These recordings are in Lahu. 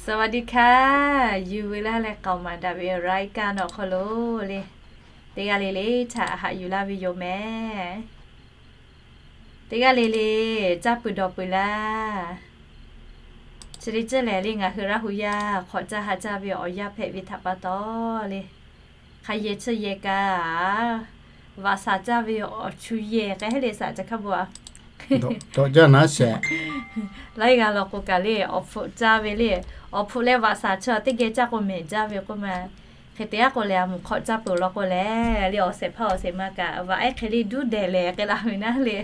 สวัสดีค่ะ Yuˬ veu laˇ leh k'aoˍ maˍ daꞈ ve รายการ awˬ hk'aw lo le, teˇ g'aˇ le le htaꞈ haꞈ yuˬ laˇ ve yoˬ mehˍ. Teˇ g'aˇ le le caˇ peuˬ dawˬ peuˬ laˇ. Chi le ceh lehˬ le, ngaˬ hui Laˇ hu yaˇ hk'awꞈ caˇ ha caˇ ve awˬ yanˇ hpehꞈ ve htaꞈ pa taw le, hk'a yehˬ chi yehˬ kaꞈ, vaꞈ shaˍ caˇ ve awˬ chu yehˬ k'ai heˆ le, shaˍ caˬ hkaˇ bon a. Laiˉ g'aˇ law k'o kaꞈ le, awˬ hpfuhˆ caˇ ve le, awˬ hpfuhˆ leh vaꞈ shaˍ chi teˇ geh caˇ k'o mehˍ jaˇ ve k'oˆ ma. Hk'e te aˉ k'o lehˬ, a moˍ hk'awꞈ caˇ peuˬ law k'o lehˬ le, awˬ shehˍ hpaˇ awˬ shehˍ ma kaꞈ vaꞈ ehˉ hk'e le duˇ dehˬ lehˬ k'ai la ve naˉ le.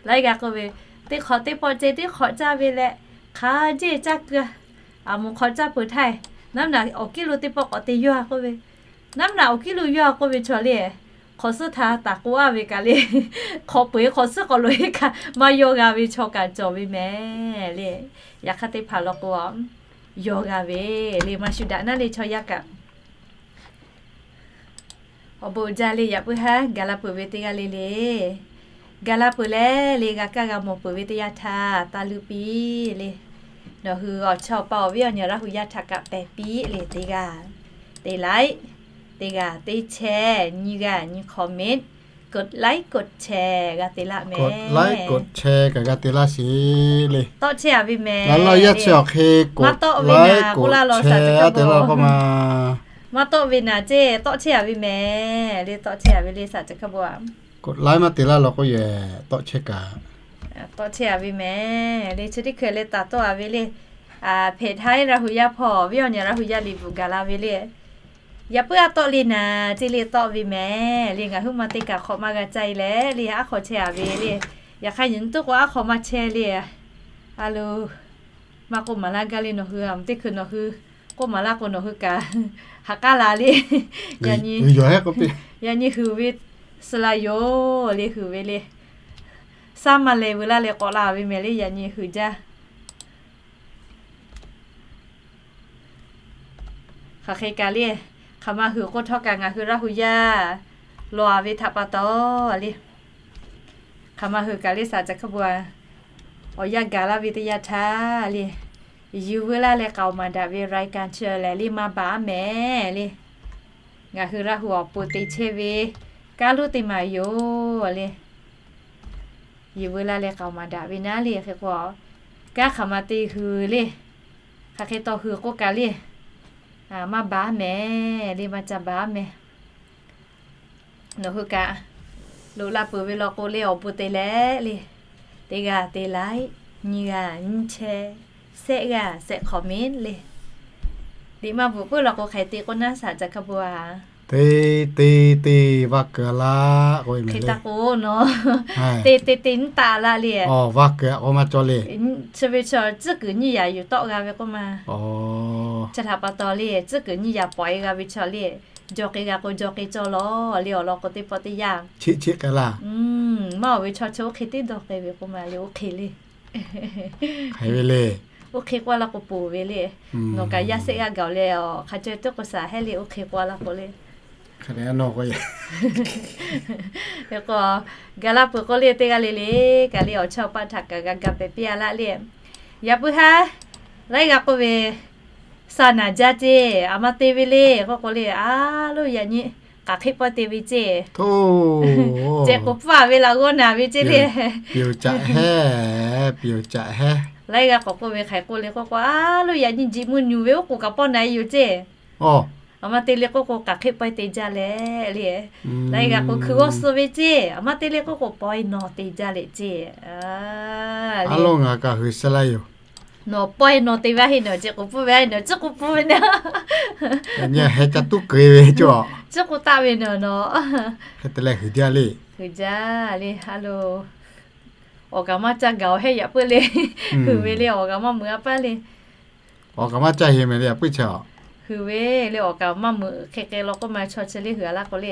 Laiˉ g'aˇ k'oˆ ve, teˇ hk'awꞈ teˇ pawˆ ceh teˇ hk'awꞈ caˇ ve leh, hk'a jeˇ caˇ keu a. A moˍ hk'awꞈ caˇ peuˬ htaˇ, naˉ mnaꞈ awˬ kiˉ lo teˇ pawˆ k'awꞈ te yawˇ a k'oˆ ve, naˉ mnaꞈ awˬ kiˉ lo yawˇ a k'oˆ ve chaw le, hk'awꞈ suhˉ htaꞈ taˍ k'oˆ a ve kaꞈ le, hk'awꞈ peuˬ hk'awꞈ suhˉ k'awꞈ loꞈ e kaꞈ maˇ yawˇ g'a ve chaw kaꞈ cawˬ ve mehˍ le. Yaꞈ hk'aˇ teˇ hpaˍ law k'o, yawˇ g'a ve le, maˇ shu daꞈ naˉ le chaw yaˇ kaꞈ. Awˬ bon uiˍ jaˇ le, yaꞈ puiˉ haˉ gaˬ la peuˬ ve teˇ g'aˇ le le. Gaˬ la peuˬ leh le, g'a kaˇ g'a mawˬ peuˬ ve teˇ yanˇ htaˇ taˇ luˇ piˇ le. Nawˬ hui awˬ chawˇ awˬ pa awˬ viˉ awˬ nyi Laˇ hu yaˇ htaꞈ kaꞈ pehˬ piˇ le, teˇ g'aˇ te like, teˇ g'aˇ te share, nyiˇ g'aˇ nyiˇ comment, กดไลค์ กดแชร์ g'a te laˇ mehˍ. กดไลค์ กดแชร์ kaꞈ g'a te laˇ sheˍ le. Tawˆ chehˇ a ve mehˍ. Laˇ laˇ yaˇ chi awˬ hk'e maˇ tawˆ ve naˍ k'oˆ laˇ law shaˍ caˬ hkaˇ bon a. Maˇ tawˆ ve naˍ ceˇ, tawˆ chehˇ a ve mehˍ le, tawˆ chehˇ a ve le shaˍ caˬ hkaˇ bon a. กดไลค์ maˇ te laˇ law k'oˆ yehˬ, tawˆ chehˇ kaꞈ. Tawˆ chehˇ a ve mehˍ le, chi teˇ hkui leh taˍ tawˆ a ve le. Hpeꞈ htaˇ Laˇ hu yaˇ hpawˇ viˉ awˬ nyi Laˇ hu yaˇ liꞈ bvuhꞈ gaˬ la ve le. Yaꞈ puiˉ a tawˆ le naˍ ceˇ le, tawˆ ve mehˍ le. Ngaˬ huiˉ ma teˇ kaꞈ hk'awꞈ maˇ g'a caˇ e leh le, aˉ hk'aw chehˇ a ve le. Yaꞈ hk'aˇ nyi tuˉ k'o aˉ hk'aw maˇ chehˇ le. A lo, maˇ k'oˆ maˍ laˇ gaˇ le, nawˬ hui a teˇ hkui nawˬ hui k'oˆ maˍ laˇ k'o nawˬ hui kaꞈ ha k'aˉ la le. Yaꞈ nyi hui ve suh la yoˬ le, hui ve le. Saˉ maˇ leh veu laˇ leh k'awꞈ la ve mehˍ le, yaꞈ nyi hui jaˇ. Hk'aˬ hk'e kaꞈ le, hk'aˬ ma hui k'oˆ htawˇ kaꞈ ngaˬ hui Laˇ hu yaˇ lawˬ a ve htaꞈ pa taw le, hk'aˬ ma hui kaꞈ le shaˍ caˬ hkaˇ bon a, awˬ yanˇ gaˬ laˇ ve teˇ yanˇ htaˇ le, yuˬ veu laˇ leh k'aoˍ maˍ daꞈ ve รายการ chi lehˬ le, maˇ baˬ aˉ mehˍ le. Ngaˬ hui Laˇ hu awˬ pon te chehˇ ve kanˉ lonˉ teˇ maˬ yoˬ le. Yuˬ veu laˇ leh k'aoˍ maˍ daꞈ ve naˉ le, hk'e k'o, kanˉ hk'aˬ ma te hui le, hk'aˬ hk'e taw hui k'oˆ kaꞈ le, maˇ baˬ aˉ mehˍ le, maˇ ca baˬ aˉ mehˍ. Nawˬ hui kaꞈ loꞈ la peuˬ ve law k'o le, awˬ bon te leh le, teˇ g'aˇ te like, nyiˇ g'aˇ nyiˇ share, shehˆ g'aˇ shehˆ comment le. Liꞈ maˇ bvuhꞈ puiˉ law k'o hk'aˬ hk'e te k'oˆ naˉ shaˍ caˬ hkaˇ bon a. Te te te vaˇ keu laˇ k'oˆ ve mehˍ le. Hk'e taˇ k'o nawˬ, te te te nyiˇ taˆ laˇ le. Vaˇ keu k'o maˇ cawˬ le. Chi ve chaw tcuhˉ kuiˬ nyiˇ yaꞈ yuˬ tawˆ g'a ve k'oˆ ma. Chi htaꞈ pa taw le, tcuhˉ kuiˬ nyiˇ yaꞈ pawˍ e g'a ve chaw le, jaw k'ai g'a k'o jaw k'ai cawˇ lawˬ le, awˬ lawn k'o teˇ pawˆ teˇ yanˇ. Maˇ oˬ ve chaw chi oˇ hk'e teˇ dawˇ k'ai ve k'oˆ ma le, oˇ hk'e le. Hk'e ve le. Oˇ hk'e k'oˆ laˇ k'o ponˬ ve le. Nawˬ kaꞈ yaˇ shehˆ g'aˇ gaˬ leh a, hk'a caweh teˇ k'o shaˍ hehˉ le, oˇ hk'e k'oˆ laˇ k'o le. Hk'e k'o, gaˬ laˇ peuˬ k'oˆ le, teˇ g'aˇ le le kaꞈ le, awˬ chawˇ awˬ paˆ htaꞈ kaꞈ g'a ga pehˍ piˇ a laˇ le. Yaꞈ puiˉ haˉ laiˉ g'aˇ k'oˆ ve, sa naˍ jaˇ ceˇ, a maˇ te ve le k'oˆ k'o le, a loˇ yaꞈ nyi k'aˬ hk'eˆ pawehˇ te ve ceˇ. Ceh k'oˍ pfuhˇ a ve laꞈ g'awˇ naˍ ve ceˇ le. Laiˉ g'aˇ k'awꞈ k'oˆ ve hk'aˬ hk'e k'oˆ le k'oˆ k'o, a loˇ yaꞈ nyi jiꞈ mvuhˇ nyi ve oˉ k'oˍ kaꞈ pawˇ na e yoˬ ceˇ. A maˇ te le k'oˆ k'o, k'aˬ hk'eˆ pawehˇ te jaˇ leh le. Laiˉ g'aˇ k'oˆ hkui g'awˇ suh ve ceˇ, a maˇ te le k'oˆ k'o, pawehˇ nawˬ te jaˇ leh ceˇ. A loˇ ngaˬ kaꞈ hui suh laˇ yoˬ. Nawˬ pawehˇ nawˬ te ve a heˆ, nawˬ ceh k'oˍ pfuhˇ ve a heˆ, nawˬ tcuhˉ k'oˍ pfuhˇ ve naˉ. Nyi heh ca tuˉ keu ve cawˬ. Tcuhˉ k'oˍ taˆ ve nawˬ nawˬ. Hk'e te leh hui jaˇ le. Hui jaˇ le, a loˇ. Awˬ kaˍ maˇ caˇ gaˬ awˬ hehˉ yaꞈ puiˉ le. Hui ve le, awˬ kaˍ maˇ meuꞈ a paˇ le. Awˬ kaˍ maˇ caˇ heˆ mehˍ le, yaꞈ puiˉ chaw. Hui ve le, awˬ kaˍ maˇ meuꞈ hk'e k'ai law k'oˆ ma, chaw chi le hui a laˇ k'o le,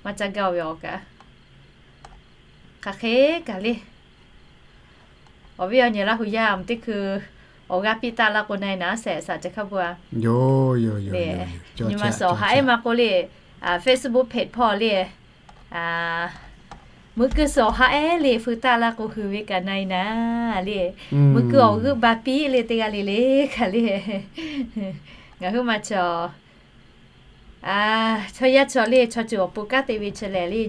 maˇ caˇ gaˇ ve awˬ kaˍ. Hk'aˬ hk'e kaꞈ le, awˬ viˉ awˬ nyi Laˇ hu yaˇ a mvuhˇ teˇ hkui awˬ g'aˇ piˇ taˆ laˇ k'o na e naˉ shehˍ shaˍ ceh hkaˇ bon a. Yoˬ yoˬ yoˬ. Nyi ma suhˍ awˬ ha ehˉ maˇ k'oˆ le, Facebook page hpawˇ le, Meuˇ kuiˇ suhˍ awˬ haˉ ehˉ le, feu taˆ laˇ k'o, hui ve kaꞈ na e naˍ le. Meuˇ kuiˇ awˬ g'euˆ ba piˇ le, teˇ g'aˇ le le kaꞈ le. Ngaˬ hui ma chaw chaw yaˇ chaw le, chaw ceuˬ awˬ pon kanˉ te ve chi lehˬ le,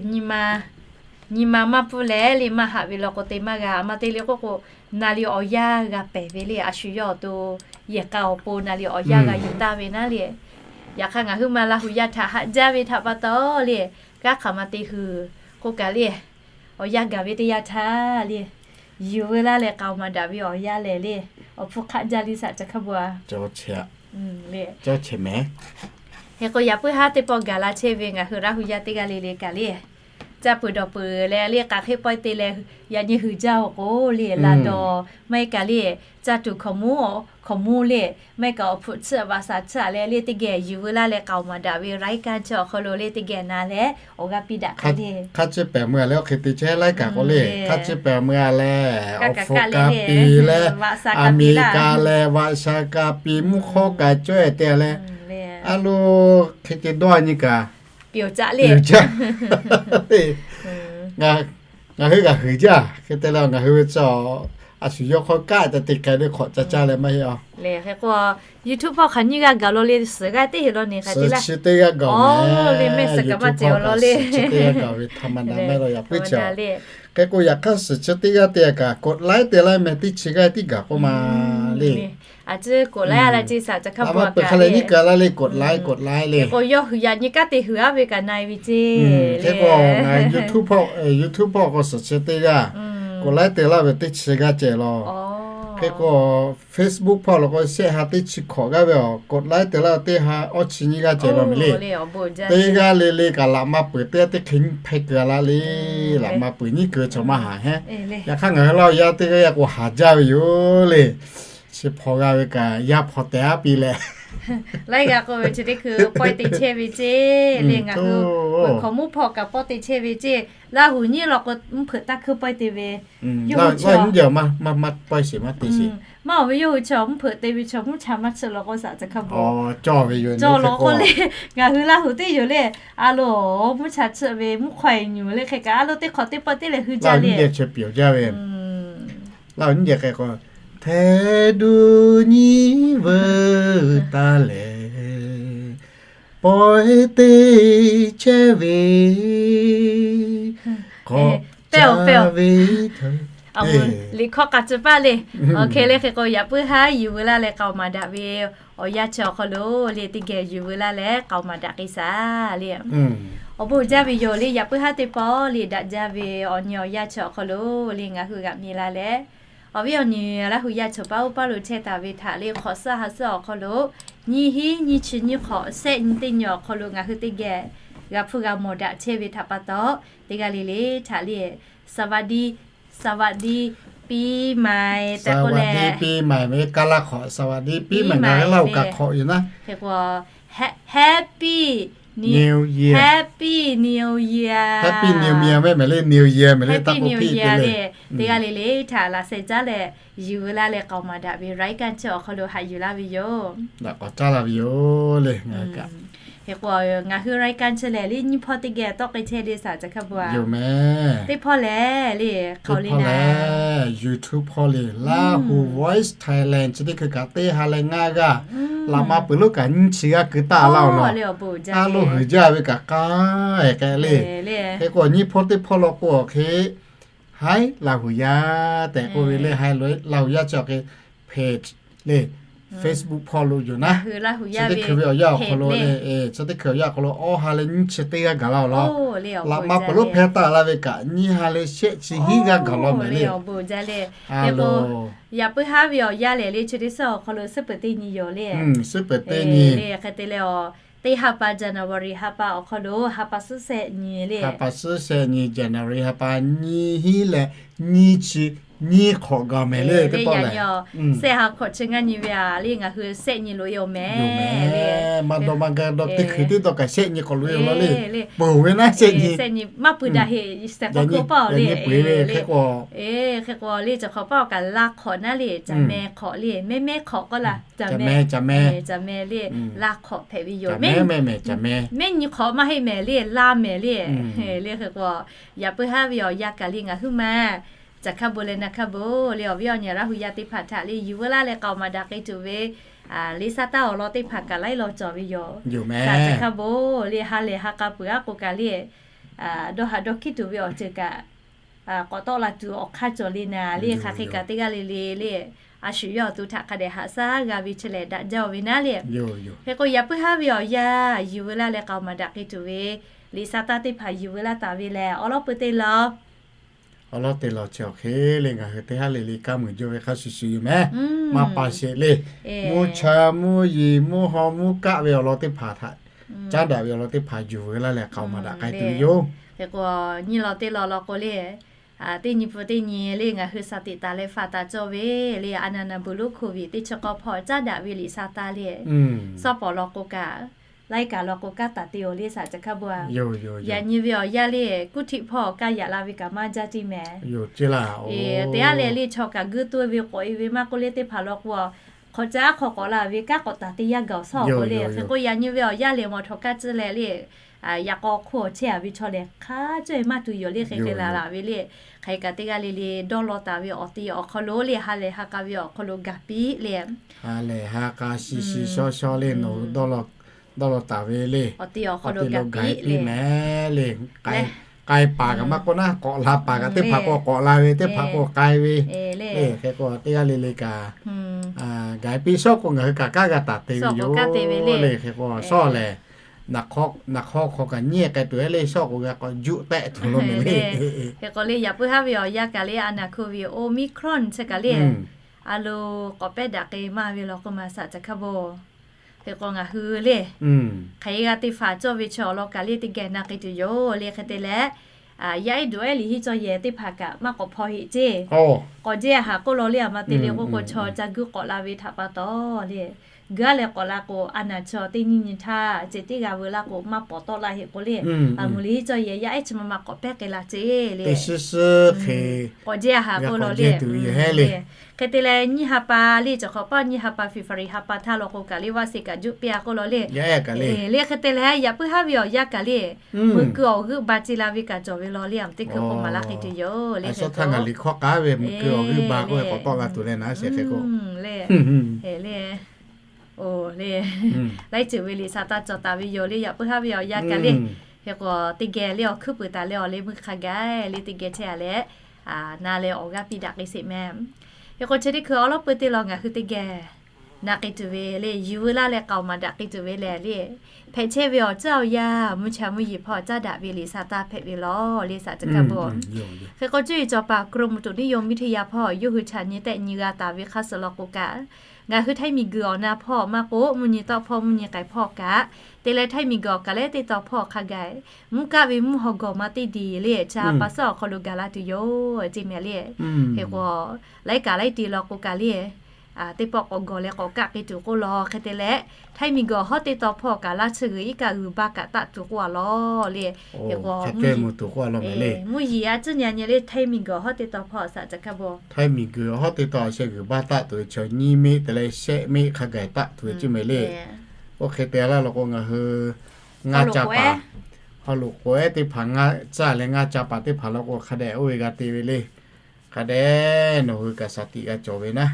nyi ma maˇ pfuhˇ leh le, maˇ haꞈ ve law k'o te maˇ g'a. A ma te le k'oˆ k'o, na li awˬ yanˇ g'a pehˬ ve le. A shu yawˇ awˬ to yehˬ k'a awˬ pon na li awˬ yanˇ g'a yuˬ taˍ ve naˉ le. Yaꞈ hk'aˇ ngaˬ hui ma Laˇ huˍ yaˇ htaꞈ haꞈ jaˇ ve htaꞈ pa taw le, kanˉ hk'aˬ ma te hui k'oˆ kaꞈ le, awˬ yanˇ gaˬ ve teˇ yanˇ htaˇ le, yuˬ veu laˇ leh k'aoˍ maˍ daꞈ ve awˬ yanˇ lehˬ le, awˬ hpfuhˇ hk'aˆ jaˇ le saꞈ ca hk'a bu a. Hk'e k'o, yaꞈ puiˉ haˉ teˇ pawˆ gaˬ la chehˇ ve ngaˬ hui Laˇ huˍ yaˇ teˇ g'aˇ le le kaꞈ le, caˇ peuˬ dawˬ peuˬ leh le, k'aˬ hk'e pawehˇ te leh yaꞈ nyi huiˍ jaˇ-oˬ k'o le, laˬ dawˬ maˇ heˆ kaꞈ le, caˇ tuˬ hkaoˍmonˇ, hkaoˍmonˇ le, maˇ heˆ kaꞈ awˬ hpfuhˇ chiˇ vaꞈ shaˍ chiˇ a leh le, teˇ geh yuˬ veu laˇ leh k'aoˍ maˍ daꞈ ve รายการ chi awˬ hk'aw lo le, teˇ geh na leh awˬ g'aˇ piˇ daꞈ hk'e le. Hk'a ciˇ pehˍ meuˇ a leh, oˇ hk'e te chehˇ รายการ k'o le, hk'a ciˇ pehˍ meuˇ a leh, awˬ hpfuhˇ ka piˇ leh, Aˍmeˍriˍkaˍ leh vaꞈ shaˍ ka piˇ mvuhˇ hk'awˇ kaꞈ cawehˇ te a leh, a lo hk'e te dawˇ nyi kaꞈ, ngaˬ hui g'a huiˍ jaˇ. Hk'e te leh ngaˬ hui ve chi a shu yawˇ hk'aw kaˆ ca te k'ai le, hk'awꞈ ca caˇ leh maˇ heˆ a. Hk'e k'o, YouTube hpawˇ hk'aˬ nyiˇ g'aˇ gaˬ law le, suhˍ g'aˇ teˇ heˍ law ne hk'e te laˇ. Suhˍ chi teˇ g'aˇ gaˬ meh, YouTube hpawˇ suhˍ chi teˇ g'aˇ gaˬ ve htaꞈ ma na mehˆ law yaꞈ puiˉ ca. Hk'e k'o, yaꞈ hk'aˇ suhˍ chi teˇ g'aˇ te a kaꞈ กดไลค์ te laˇ meh, teˇ chi g'aˇ tiˉ gaˬ k'oˆ ma le. A ciˉ กดไลค์ a la ce saꞈ ca hk'a ma peuˬ hk'a leh nyiˇ kaˬ la le, กดไลค์ กดไลค์ le. K'o, yawˇ huiˍ yaꞈ nyi kanˉ te huiˍ aˉ ve kaꞈ na e ve ce. Hk'e k'o, ngaˬ YouTube hpawˇ, YouTube hpawˇ k'o suhˍ chi teˇ g'aˇ กดไลค์ te laˇ ve teˇ chi g'aˇ ceh law. Hk'e k'o, Facebook hpawˇ law k'o shehˆ ha teˇ chi hkawꞈ g'aˇ ve awˬ กดไลค์ te laˇ ve teˇ ha awˇ chi nyiˇ g'aˇ ceh law meh le. Teˇ g'aˇ le le kaꞈ laꞈ ma peuˬ teˇ g'aˇ teˇ hk'e nyiˇ hpehˇ keu a la le. Laꞈ ma peuˬ nyiˇ keu chaw maˇ haˍ heˆ. Yaꞈ hk'aˇ ngaˬ hui Laˇ huˍ yaˇ teˇ g'aˇ k'o haˍ jaˇ ve yoˬ le. Chi hpawˇ g'a ve kaꞈ yaˇ hpawˇ tehꞈ aˉ piˇ leh, laiˉ g'a k'oˆ ve chi teˇ hkui pawehˇ te chehˇ ve ce le. Ngaˬ hui hk'awꞈ mvuhˇ hpawˇ kaꞈ pawehˇ te chehˇ ve ce. Laˇ huˍ nyiˇ law k'o mvuhˇ hpeuꞈ taˇ hkuiˇ pawehˇ te ve. Yawˇ hui chi maˇ pawehˇ sheˍ maˇ te sheˍ. Maˇ oˬ ve yawˇ hui chi mvuhˇ hpeuꞈ te ve chi mvuhˇ cha maˇ chiˇ law k'o saꞈ ca hk'a bawˬ cawˬ ve yoˬ. Cawˬ law k'o le, ngaˬ hui Laˇ huˍ teˇ yoˬ le. A lo, mvuhˇ cha chiˇ ve mvuhˇ hk'aw e nyuˬ le, hk'e kaꞈ a lo teˇ hk'awꞈ teˇ pawehˇ teˇ leh hui jaˇ le. Laˇ huˍ nyiˇ geh hk'e k'o, hteˇ duˬ nyi veuˬ taˇ lehˬ, pawehˇ te chehˇ ve k'awꞈ pehˇ ve liꞈ hkawˇ k'a ciˇ paˇ le. Awˬ hk'e le hk'e k'o, yaꞈ puiˉ haˉ yuˬ veu laˇ leh k'aoˍ maˍ daꞈ ve awˬ yanˇ chi awˬ hk'aw lo le, teˇ geh yuˬ veu laˇ leh k'aoˍ maˍ daꞈ k'ai saˍ le. Awˬ bon jaˇ ve yoˬ le, yaꞈ puiˉ haˉ teˇ pawˆ le daꞈ jaˇ ve awˬ nyi awˬ yanˇ chi awˬ hk'aw lo le, ngaˬ hui g'aꞈ mi la leh, awˬ viˉ awˬ nyi Laˇ huˍ yaˇ chaw paˉ oˇ paˉ lo chehˇ taˍ ve htaꞈ le, hk'awꞈ suhˉ ha suhˉ awˬ hk'aw lo nyiˇ hinˉ nyiˇ chi nyiˇ hk'awꞈ shehˆ nyi teˇ nyi awˬ hk'aw lo ngaˬ hui teˇ geh g'a hpfuhˇ g'a mawˬ daꞈ chehˇ ve htaꞈ pa taw, teˇ g'aˇ le le htaꞈ le สวัสดี สวัสดีปีใหม่ tehꞈ k'oˆ leh, สวัสดีปีใหม่ ve kaˇ laˇ hk'awꞈ สวัสดีปีใหม่ ngaˬ hui Laˇ huˍ kaꞈ hk'awꞈ yoˬ naˉ. Hk'e k'o, Happy New Year, Happy New Year, Happy New Year meh, meh le, New Year meh le, Happy New Year le. Teˇ g'aˇ le le htaꞈ laꞈ sheh caˉ leh yuˬ veu laˇ leh k'aoˍ maˍ daꞈ ve รายการ chi awˬ hk'aw lo haꞈ yuˬ laˇ ve yoˬ. Laꞈ k'awꞈ caˉ laˇ ve yoˬ le. Hk'e k'o, ngaˬ hui รายการ chi lehˬ le, nyiˇ hpawˇ teˇ geh tawˆ k'ai chehˇ le saˍ ca hk'a bu a. Teˇ hpawˇ lehˬ le, hk'aw le naˍ, YouTube hpawˇ le, Laˇ huˍ Voice Thailand chi teˇ hkui kaꞈ teˇ ha leh ngaˇ g'aˇ, laꞈ ma peuˬ lonˉ kaꞈ nyiˇ chi g'aˇ keu taˇ laˇ-oˬ nawˬ. A lo huiˍ jaˇ ve kaꞈ k'ai hk'e le. Hk'e k'o, nyiˇ hpawˇ teˇ hpawˇ law k'o awˬ hk'e, Haiˉ Laˇ huˍ yaˇ tehꞈ k'oˆ ve le, Haiˉ Laˇ huˍ yaˇ chi awˬ hk'e page le, Facebook hpawˇ lo yoˬ naˉ. Chi teˇ hkui ve awˬ yanˇ awˬ hk'aw lo le, chi teˇ hkui awˬ yanˇ awˬ hk'aw lo awˇ ha leh nyiˇ chi teˇ g'aˇ gaˬ laˇ-oˬ law. Laꞈ ma peuˬ lonˉ hpehˇ taˇ laˇ ve kaꞈ nyiˇ ha leh shehˆ chi hiˉ g'aˇ gaˬ law meh le. Yaꞈ puiˉ haˉ ve awˬ yanˇ lehˬ le, chi teˇ suhˉ awˬ hk'aw lo suhˉ peuˬ teˇ nyi yoˬ le. Suhˉ peuˬ teˇ nyi le. Hk'e te leh, teˇ ha pa January ha pa awˬ hk'aw lo ha pa suhˉ shehˆ nyi le. Ha pa suhˉ shehˆ nyi January ha pa nyiˇ hinˉ leh nyiˇ chi Nyiˇ hk'awꞈ gaˬ mehˍ le, teˇ pawˆ lehˬ. Shehˆ ha hk'awꞈ chi ngaˇ nyi ve a le, ngaˬ hui shehˆ nyi loꞈ e-oˬ mehˍ. Maˇ dawˇ maˇ gaˇ dawˇ teˇ hkui tiˉ dawˇ kaꞈ shehˆ nyi k'awꞈ loꞈ e-oˬ law le. Peuˬ ve naˉ shehˆ nyi. Maˇ pui daꞈ heˆ, shehˆ k'awꞈ hk'e paˇ-oˬ le. Hk'e k'o, hk'e k'o le, chi hk'awꞈ paˇ-oˬ kaꞈ la hk'awꞈ naˉ le, caˬ meh hk'awꞈ le, mehˉ mehˉ hk'awꞈ k'oˆ laˇ, caˬ meh, caˬ meh le, la hk'awꞈ hpehꞈ ve yoˬ. Mehˉ nyi hk'awꞈ maˇ heˆ mehˍ le, la mehˍ le. Le hk'e k'o, yaꞈ puiˉ haˉ ve awˬ yanˇ kaꞈ le ngaˬ huiˉ ma caˬ hkaˇ bon leh na hkaˇ bon le awˬ viˉ awˬ nyi Laˇ hu yaˇ teˇ hpaˍ htaꞈ le yuˬ veu laˇ leh k'aoˍ maˍ daꞈ k'ai tuˬ ve Liꞈ sa taˇ awˬ lawn teˇ hpaˍ kaꞈ laiˉ law cawˬ ve yoˬ. Caˬ hkaˇ bon le ha lehˬ ha k'a peuˬ-aˉ k'o kaꞈ le, dawˇ haꞈ dawˇ hkiˉ tuˬ ve awˬ ceuˬ kaꞈ k'awꞈ tawˆ la tuˬ awˬ hk'aˇ cawˬ le naˍ le. Hk'aˬ hk'e kaꞈ teˇ g'aˇ le le le, a shu yawˇ awˬ to htaꞈ hk'a dehꞈ haꞈ shaˉ g'a ve chi lehˬ daꞈ jaˇ-oˬ ve naˉ le. Hk'e k'o yaꞈ puiˉ haˉ ve awˬ yanˇ yuˬ veu laˇ leh k'aoˍ maˍ daꞈ k'ai tuˬ ve Liꞈ sa taˇ teˇ hpaˍ yuˬ veu laˇ taˍ ve lehˬ, awˉ lawˉ peu teˇ law awˉ lawˉ teˇ law chi awˬ hk'e le ngaˬ hui teˇ haˉ le le kaˇ muiˬ jaw ve hk'a shuˍ shuˍ yoˬ mehˍ. Maˇ pa sheˍ le. Mvuhˇ cha mvuhˇ yeˬ mvuhˇ haw mvuhˇ kaˆ ve awˬ lawn teˇ hpaˍ htaꞈ, caˉ daꞈ ve awˬ lawn teˇ hpaˍ yuˬ veu laˇ leh k'aoˍ maˍ daꞈ k'ai tuˬ ve yoˬ. Hk'e k'o nyiˇ law teˇ law law k'o le, teˇ nyi pfuhˇ teˇ nyi le ngaˬ hui shaˍ tiꞈ taˍ leh faˍ taˍ cawˇ ve le a naˍ naˍ buˬ lonˉ hk'oˍ viˬ teˇ chi k'awˇ hpawˇ caˉ daꞈ ve Liꞈ sa taˇ le, sawˉ pawˍ law k'o kaꞈ, laiˉ kaꞈ law k'o kanˉ taˍ te-oˬ le shaˍ caˬ hkaˇ bon-a. Yaꞈ nyi ve awˬ yanˇ le kuˇ htiˆ hpawˇ kaˇ yaꞈ la ve kaꞈ maˇ jaˇ tiˉ mehˍ. Teˇ g'aˇ leh le chaw kaꞈ guiˇ tuˇ ve k'awꞈ e ve maˇ k'oˆ le teˇ hpaˍ law k'o, hk'awꞈ caˉ hk'aw k'awꞈ la ve kanˉ k'awꞈ taˍ te yaˇ gaˬ awˬ shawˉ k'o le. Hk'e k'o yaꞈ nyi ve awˬ yanˇ lehˬ mawˬ htawnˍ kaˇ tcuhˇ leh le, yaꞈ k'aw hk'oˆ chehˇ-a ve chaw lehˬ hk'a cawˇ-e maˇ tuˬ yoˬ le. Hk'e hk'e la la ve le, hk'aˬ hk'e kaꞈ teˇ g'aˇ le le dawˇ law taˍ ve awˬ ti awˬ hk'aw lo le ha lehˬ ha k'a ve awˬ hk'aw lo gaˬ piˇ le. Ha lehˬ ha k'a shi shi shaw shaw le nawˬ hui dawˇ law taˍ ve le, awˬ ti awˬ hk'aw lo gaˬ piˇ mehˍ le. K'ai paˍ kaꞈ maˇ k'oˆ naˉ, k'awꞈ la paˍ kaꞈ teˇ hpaˍ k'o k'awꞈ la ve, teˇ hpaˍ k'o k'ai ve le. Hk'e k'o teˇ g'aˇ le le kaꞈ gaˬ piˇ shawˉ k'o ngaˬ hui kaꞈ kanˉ g'a taˍ te ve yoˬ le. Hk'e k'o shawˉ lehˬ naˍ hk'awˇ hk'aw kaꞈ nyiˇ k'ai tuˬ-e le, shawˉ k'o g'a k'awꞈ juˆ tehˆ tuˬ lo mehˍ le. Hk'e k'o le yaꞈ puiˉ haˉ ve awˬ yanˇ kaꞈ le a naˍ hk'oˆ ve Omicron chi kaꞈ le a lo k'awꞈ pehˉ daꞈ k'ai maˇ ve law k'o maˇ shaˍ caˬ hkaˇ bon. Hk'e k'o ngaˬ hui le hk'aˬ hk'e g'a te faˍ cawˇ ve chi awˬ lawn kaꞈ le teˇ geh na k'ai tuˬ yoˬ le. Hk'e te leh yaˇ ehˉ duˬ ehˉ liꞈ hiˆ cawˇ yehˬ teˇ hpaˍ kaꞈ maˇ k'awꞈ hpaw heˆ ceˇ. K'awꞈ jehˇ haˍ k'oˆ law le, a ma te le k'oˆ k'o chaw ca guiˇ k'awꞈ la ve htaꞈ pa taw le, guiˇ a leh k'awꞈ la k'o a naˍ chaw teˇ nyiˇ nyi htaˇ ceh teˇ g'a veu laˇ k'o maˇ pawˍ tawˆ laˇ heˆ k'o le, a muˍ liꞈ hiˆ cawˇ yehˬ yaˇ ehˉ chi ma ma k'awꞈ pehˉ k'ai la ceˇ le. K'awꞈ jehˇ haˍ k'oˆ law le. Hk'e te leh nyiˇ ha pa le cawˬ hk'awꞈ paˇ nyiˇ ha pa February ha pa htaˇ law k'o kaꞈ le vaˆ se kaꞈ juˆ piˇ-a k'oˆ law le. Le hk'e te leh yaꞈ puiˉ haˉ ve awˬ yanˇ kaꞈ le meuꞈ keu awˬ g'euˆ ba ce la ve kaꞈ cawˬ ve law le. A teˇ hkui k'o maˍ laˇ k'ai tuˬ yoˬ le. Hk'e te le meuꞈ keu awˬ g'euˆ ba k'oˆ ve k'awꞈ tawˆ la tuˬ leh naˉ shehˍ hk'e k'o le. Oˬ le, laiˉ ceuˬ ve liꞈ sa taˇ cawˬ taˍ ve yoˬ le. Yaꞈ puiˉ haˉ ve awˬ yanˇ kaꞈ le hk'e k'o teˇ geh le awˬ hkuiˉ puiˍ taˍ leh awˬ leh meuˇ hk'a gaˬ le teˇ geh chehˇ-a leh na leh awˬ g'aˇ piˇ daꞈ k'ai sheˍ mehˍ. Hk'e k'o chi teˇ hkui awˉ lawˉ peu teˇ law ngaˬ hui teˇ geh na k'ai tuˬ ve le yuˬ veu laˇ leh k'aoˍ maˍ daꞈ k'ai tuˬ ve lehˬ le, hpehꞈ chehˇ ve awˬ ceuˬ awˬ yanˇ mvuhˇ cha mvuhˇ yeˬ hpawˇ caˉ daꞈ ve liꞈ sa taˇ hpehꞈ ve law le shaˍ caˬ hkaˇ bon. Hk'e k'o cuˇ yiˍ cawˬ paˍ กรมอุตุนิยมวิทยา hpawˇ yawˇ hui chaꞈ nyi tehˆ nyi g'a taˍ ve hk'a shuˍ law k'o kaꞈ, ngaˬ hui htaiˇ miˬ guiˬ awˬ na hpawˇ maˇ k'oˆ mvuhˇ nyi tawˆ hpawˇ mvuhˇ nyi k'ai hpawˇ kaꞈ te leh htaiˇ miˬ guiˬ awˬ kaˬ leh teˇ taw hpawˇ hk'a gaˬ mvuhˇ kaˆ ve mvuhˇ haw gawˬ ma teˇ diˬ le chi pa suhˉ awˬ hk'aw lo gaˬ la tuˬ yoˬ ceˇ mehˍ le. Hk'e k'o laiˉ kaꞈ laiˉ ti law k'o kaꞈ le teˇ pawˆ k'awꞈ gawˬ leh k'awꞈ kaˆ k'ai tuˬ k'oˆ law. Hk'e te leh htaiˇ miˬ guiˬ awˬ hawˉ teˇ taw hpawˇ kaꞈ laˇ chi g'uiˬ iˉ kaˆ g'uiˬ ba kaꞈ taˆ tuˬ k'oˆ-a law le. Hk'e k'o mvuhˇ yeˬ a ciˉ nyi a nyi le htaiˇ miˬ guiˬ awˬ hawˉ teˇ taw hpawˇ shaˍ caˬ hkaˇ bon. Htaiˇ miˬ guiˬ awˬ hawˉ teˇ taw sheh g'uiˬ ba taˆ tuˬ ve chaw nyiˇ meˆ te leh shehˆ meˆ hk'a gaˬ taˆ tuˬ ve ceˇ mehˍ le. Oˇ hk'e te laˇ law k'o ngaˬ hui ngaˇ ca paˍ haw loꞈ k'oꞈ ehˉ teˇ hpaˍ ngaˇ caˇ leh ngaˇ ca paˍ teˇ hpaˍ law k'o hk'a dehꞈ oˇ ve g'a te ve le. Hk'a dehꞈ nawˬ hui kaꞈ shaˍ tiꞈ g'a cawˬ ve naˉ.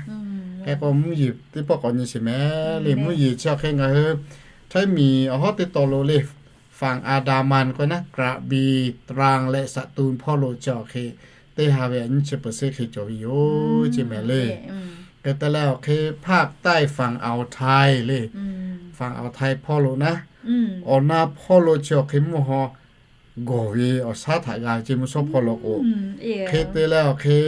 Hk'e k'o mvuhˇ yeˬ teˇ pawˆ k'awꞈ nyi sheˍ mehˍ le. Mvuhˇ yeˬ chi awˬ hk'e ngaˬ hui htaiˇ miˬ awˬ hawˉ teˇ taw lo le ฝั่งอันดามัน k'o naˉ กระบี่ ตรัง leh สตูล hpawˇ lo chi awˬ hk'e teˇ ha ve a nyiˇ chi peuˬ seˉ hk'e cawˬ ve yoˬ ceˇ mehˍ le. Hk'e te leh awˬ hk'e ภาคใต้ ฝั่งอ่าวไทย le ฝั่งอ่าวไทย hpawˇ lo naˉ, awˬ na hpawˇ lo chi awˬ hk'e mvuhˇ haw gawˬ ve awˬ shaˉ htaꞈ g'a ve ceˇ mvuhˇ shawˉ hpawˇ lo k'o. Hk'e te leh awˬ hk'e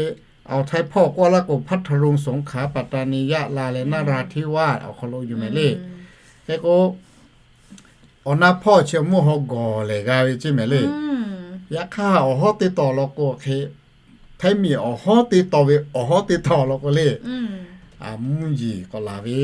อ่าวไทย hpawˇ k'oˆ laˇ k'o พัทลุง สงขลา ปัตตานี ยะลา leh นราธิวาส awˬ hk'aw lo yuˬ mehˍ le. Hk'e k'o awˬ na hpawˇ chi mvuhˇ haw gawˬ lehˬ g'a ve ceˇ mehˍ le. Yaꞈ hk'aˇ awˬ hawˉ teˇ taw law k'o hk'e Htaiˇ miˬ awˬ hawˉ teˇ taw ve awˬ hawˉ teˇ taw law k'o le, mvuhˇ yeˬ k'awꞈ laˬ ve,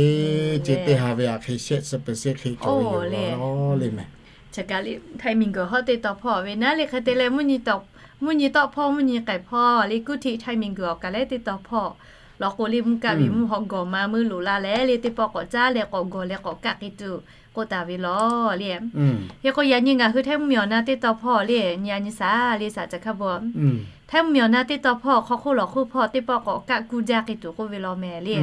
ce teˇ ha ve aꞈ hk'e shehˆ chi peuˬ sheˆ hk'e cawˬ ve yoˬ le meh. Htaiˇ miˬ guiˬ hawˉ teˇ taw hpawˇ ve naˉ le hk'e te leh, mvuhˇ nyi tawˆ hpawˇ, mvuhˇ nyi k'ai hpawˇ le, kuˇ htiˆ htaiˇ miˬ guiˬ awˬ kaˬ leh teˇ taw hpawˇ law k'o le, mvuhˇ kaˆ ve mvuhˇ haw gawˬ ma meuˇ loꞈ la leh le, teˇ pawˆ k'awꞈ caˉ leh k'awꞈ gawˬ leh k'awꞈ kaˆ k'ai tuˬ k'oˆ taˍ ve law le. Hk'e k'o, yaꞈ nyi ngaˬ hui htaiˇ mvuhˇ miˬ awˬ na teˇ taw hpawˇ le, nyi a nyi shaˍ le, shaˍ ca hkaˇ bvuhꞈ. Htaiˇ mvuhˇ miˬ awˬ na teˇ taw hpawˇ hk'aw hk'oˆ lawˬ hk'oˆ hpawˇ teˇ pawˆ k'awꞈ kaˆ kuˇ jaˇ k'ai tuˬ k'oˆ ve law meh le.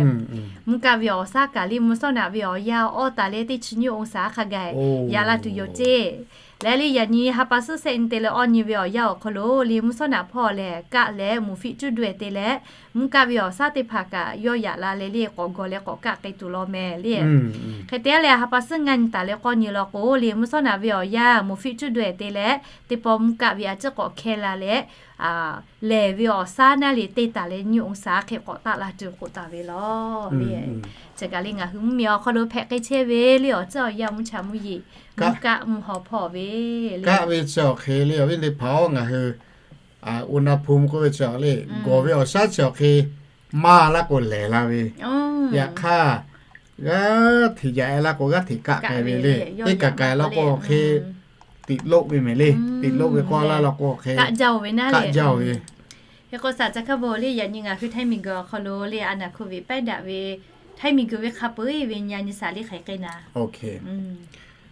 Mvuhˇ kaˆ ve awˬ shaˉ kaꞈ le, mvuhˇ shawˉ naꞈ ve awˬ yanˇ awˇ taˍ leh teˇ chi nyiˇ องศา hk'a gaˬ yaꞈ la tuˬ yoˬ ceˇ. Leh le yaꞈ nyi ha pa suhˉ shehˆ nyi te leh awˇ nyi ve awˬ yanˇ awˬ hk'aw lo le, mvuhˇ shawˉ naꞈ hpawˇ lehˬ kaˆ leh muˍ fiˆ cuˇ daweh te leh, mvuhˇ kaˆ ve awˬ shaˉ teˇ hpaˍ kaꞈ yawˇ yaꞈ la leh le k'awꞈ gawˬ leh k'awꞈ kaˆ k'ai tuˬ law meh le. Hk'e te leh ha pa suhˉ ngaˇ nyi taˍ leh k'awˇ nyi law k'o le, mvuhˇ shawˉ naꞈ ve awˬ yanˇ muˍ fiˆ cuˇ daweh te leh, teˇ pawˆ mvuhˇ kaˆ ve a ciˉ k'awꞈ hkeh la leh, lehˬ ve awˬ shaˉ naˉ le te taˍ leh nyiˇ องศา hk'e k'awꞈ taˆ la tuˬ k'oˆ taˍ ve law le. Chi kaꞈ le ngaˬ hui mvuhˇ miˬ awˬ hk'aw lo hpehꞈ k'ai chehˇ ve le, awˬ ciˉ awˬ yanˇ mvuhˇ cha mvuhˇ yeˬ, mvuhˇ kaˆ mvuhˇ haw hpawˇ ve le. Kaˆ ve chi awˬ hk'e le awˬ viˉ teˇ hpaˍ-oˬ, ngaˬ hui อุณหภูมิ k'oˆ ve chi awˬ le, gawˬ ve awˬ shaˉ chi awˬ hk'e maˇ laˇ k'o lehˬ la ve. Yaꞈ hk'aˇ g'aˇ hteꞈ yaꞈ-e laˇ k'o g'aˇ hteꞈ kaˆ k'ai ve le. Teˇ kaꞈ kaꞈ laˇ k'o awˬ hk'e tiꞈ loˆ ve mehˍ le. Tiꞈ loˆ ve k'awˇ laˇ law k'o awˬ hk'e kaˆ jaˇ-oˬ ve naˉ le. Hk'e k'o shaˍ ca hkaˇ bvuhꞈ le, yaꞈ nyi ngaˬ hui htaiˇ miˬ guiˬ awˬ hk'aw lo le a naˍ hkoˍ viꞈ pehˉ daꞈ ve htaiˇ miˬ guiˬ ve hk'a peu-eˬ ve nyi a nyi shaˍ le hk'e k'ai naˍ.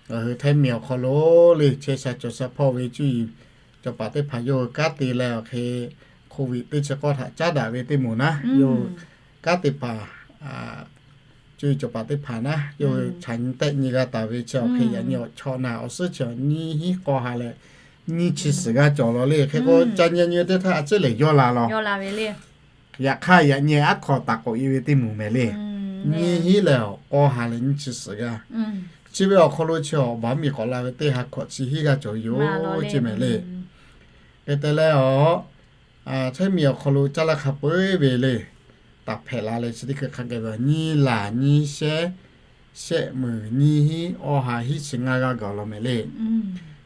Ngaˬ hui htaiˇ miˬ awˬ hk'aw lo le chehˇ sha cawˬ sha hpawˇ ve cuˇ yiˍ cawˬ paˍ teˇ hpaˍ yawˇ hui kanˉ te leh awˬ hk'e hkoˍ viꞈ teˇ chi k'awˇ htaꞈ caˉ daꞈ ve teˇ moˍ naˉ, yawˇ hui kanˉ te paˍ cuˇ yiˍ cawˬ paˍ teˇ hpaˍ naˉ, yawˇ hui chaꞈ nyi tehˆ nyi g'a taˍ ve chi awˬ hk'e yaꞈ nyi awˬ chaw naˍ awˬ suhˉ chi nyiˇ hinˉ k'aw ha leh nyiˇ chi suhˍ g'aˇ cawˬ law le. Hk'e k'o ca nyi nyi teˇ htaˇ a ciˉ lehˬ yawˇ la law. Yaꞈ hk'aˇ yaꞈ nyi aˉ hk'aw taˍ k'oꞈ-e ve teˇ moˍ mehˍ le. Nyiˇ hinˉ lehˬ k'aw ha leh nyiˇ chi suhˍ g'aˇ. Chi ve awˬ hk'aw lo chi awˬ baˬ miˬ k'awꞈ la ve teˇ ha hkawꞈ chi hinˉ g'aˇ cawˬ ve yoˬ ce mehˍ le. Hk'e te leh awˬ htaiˇ miˬ awˬ hk'aw lo caˇ laˇ hk'a peu-eˬ ve le, taˍ hpehꞈ la leh chi teˇ hkui hk'a gaˬ ve nyiˇ laˬ nyiˇ shehˉ shehˆ meunˍ nyiˇ hinˉ awˇ ha hinˉ chi ngaˇ g'aˇ gaˬ law mehˍ le.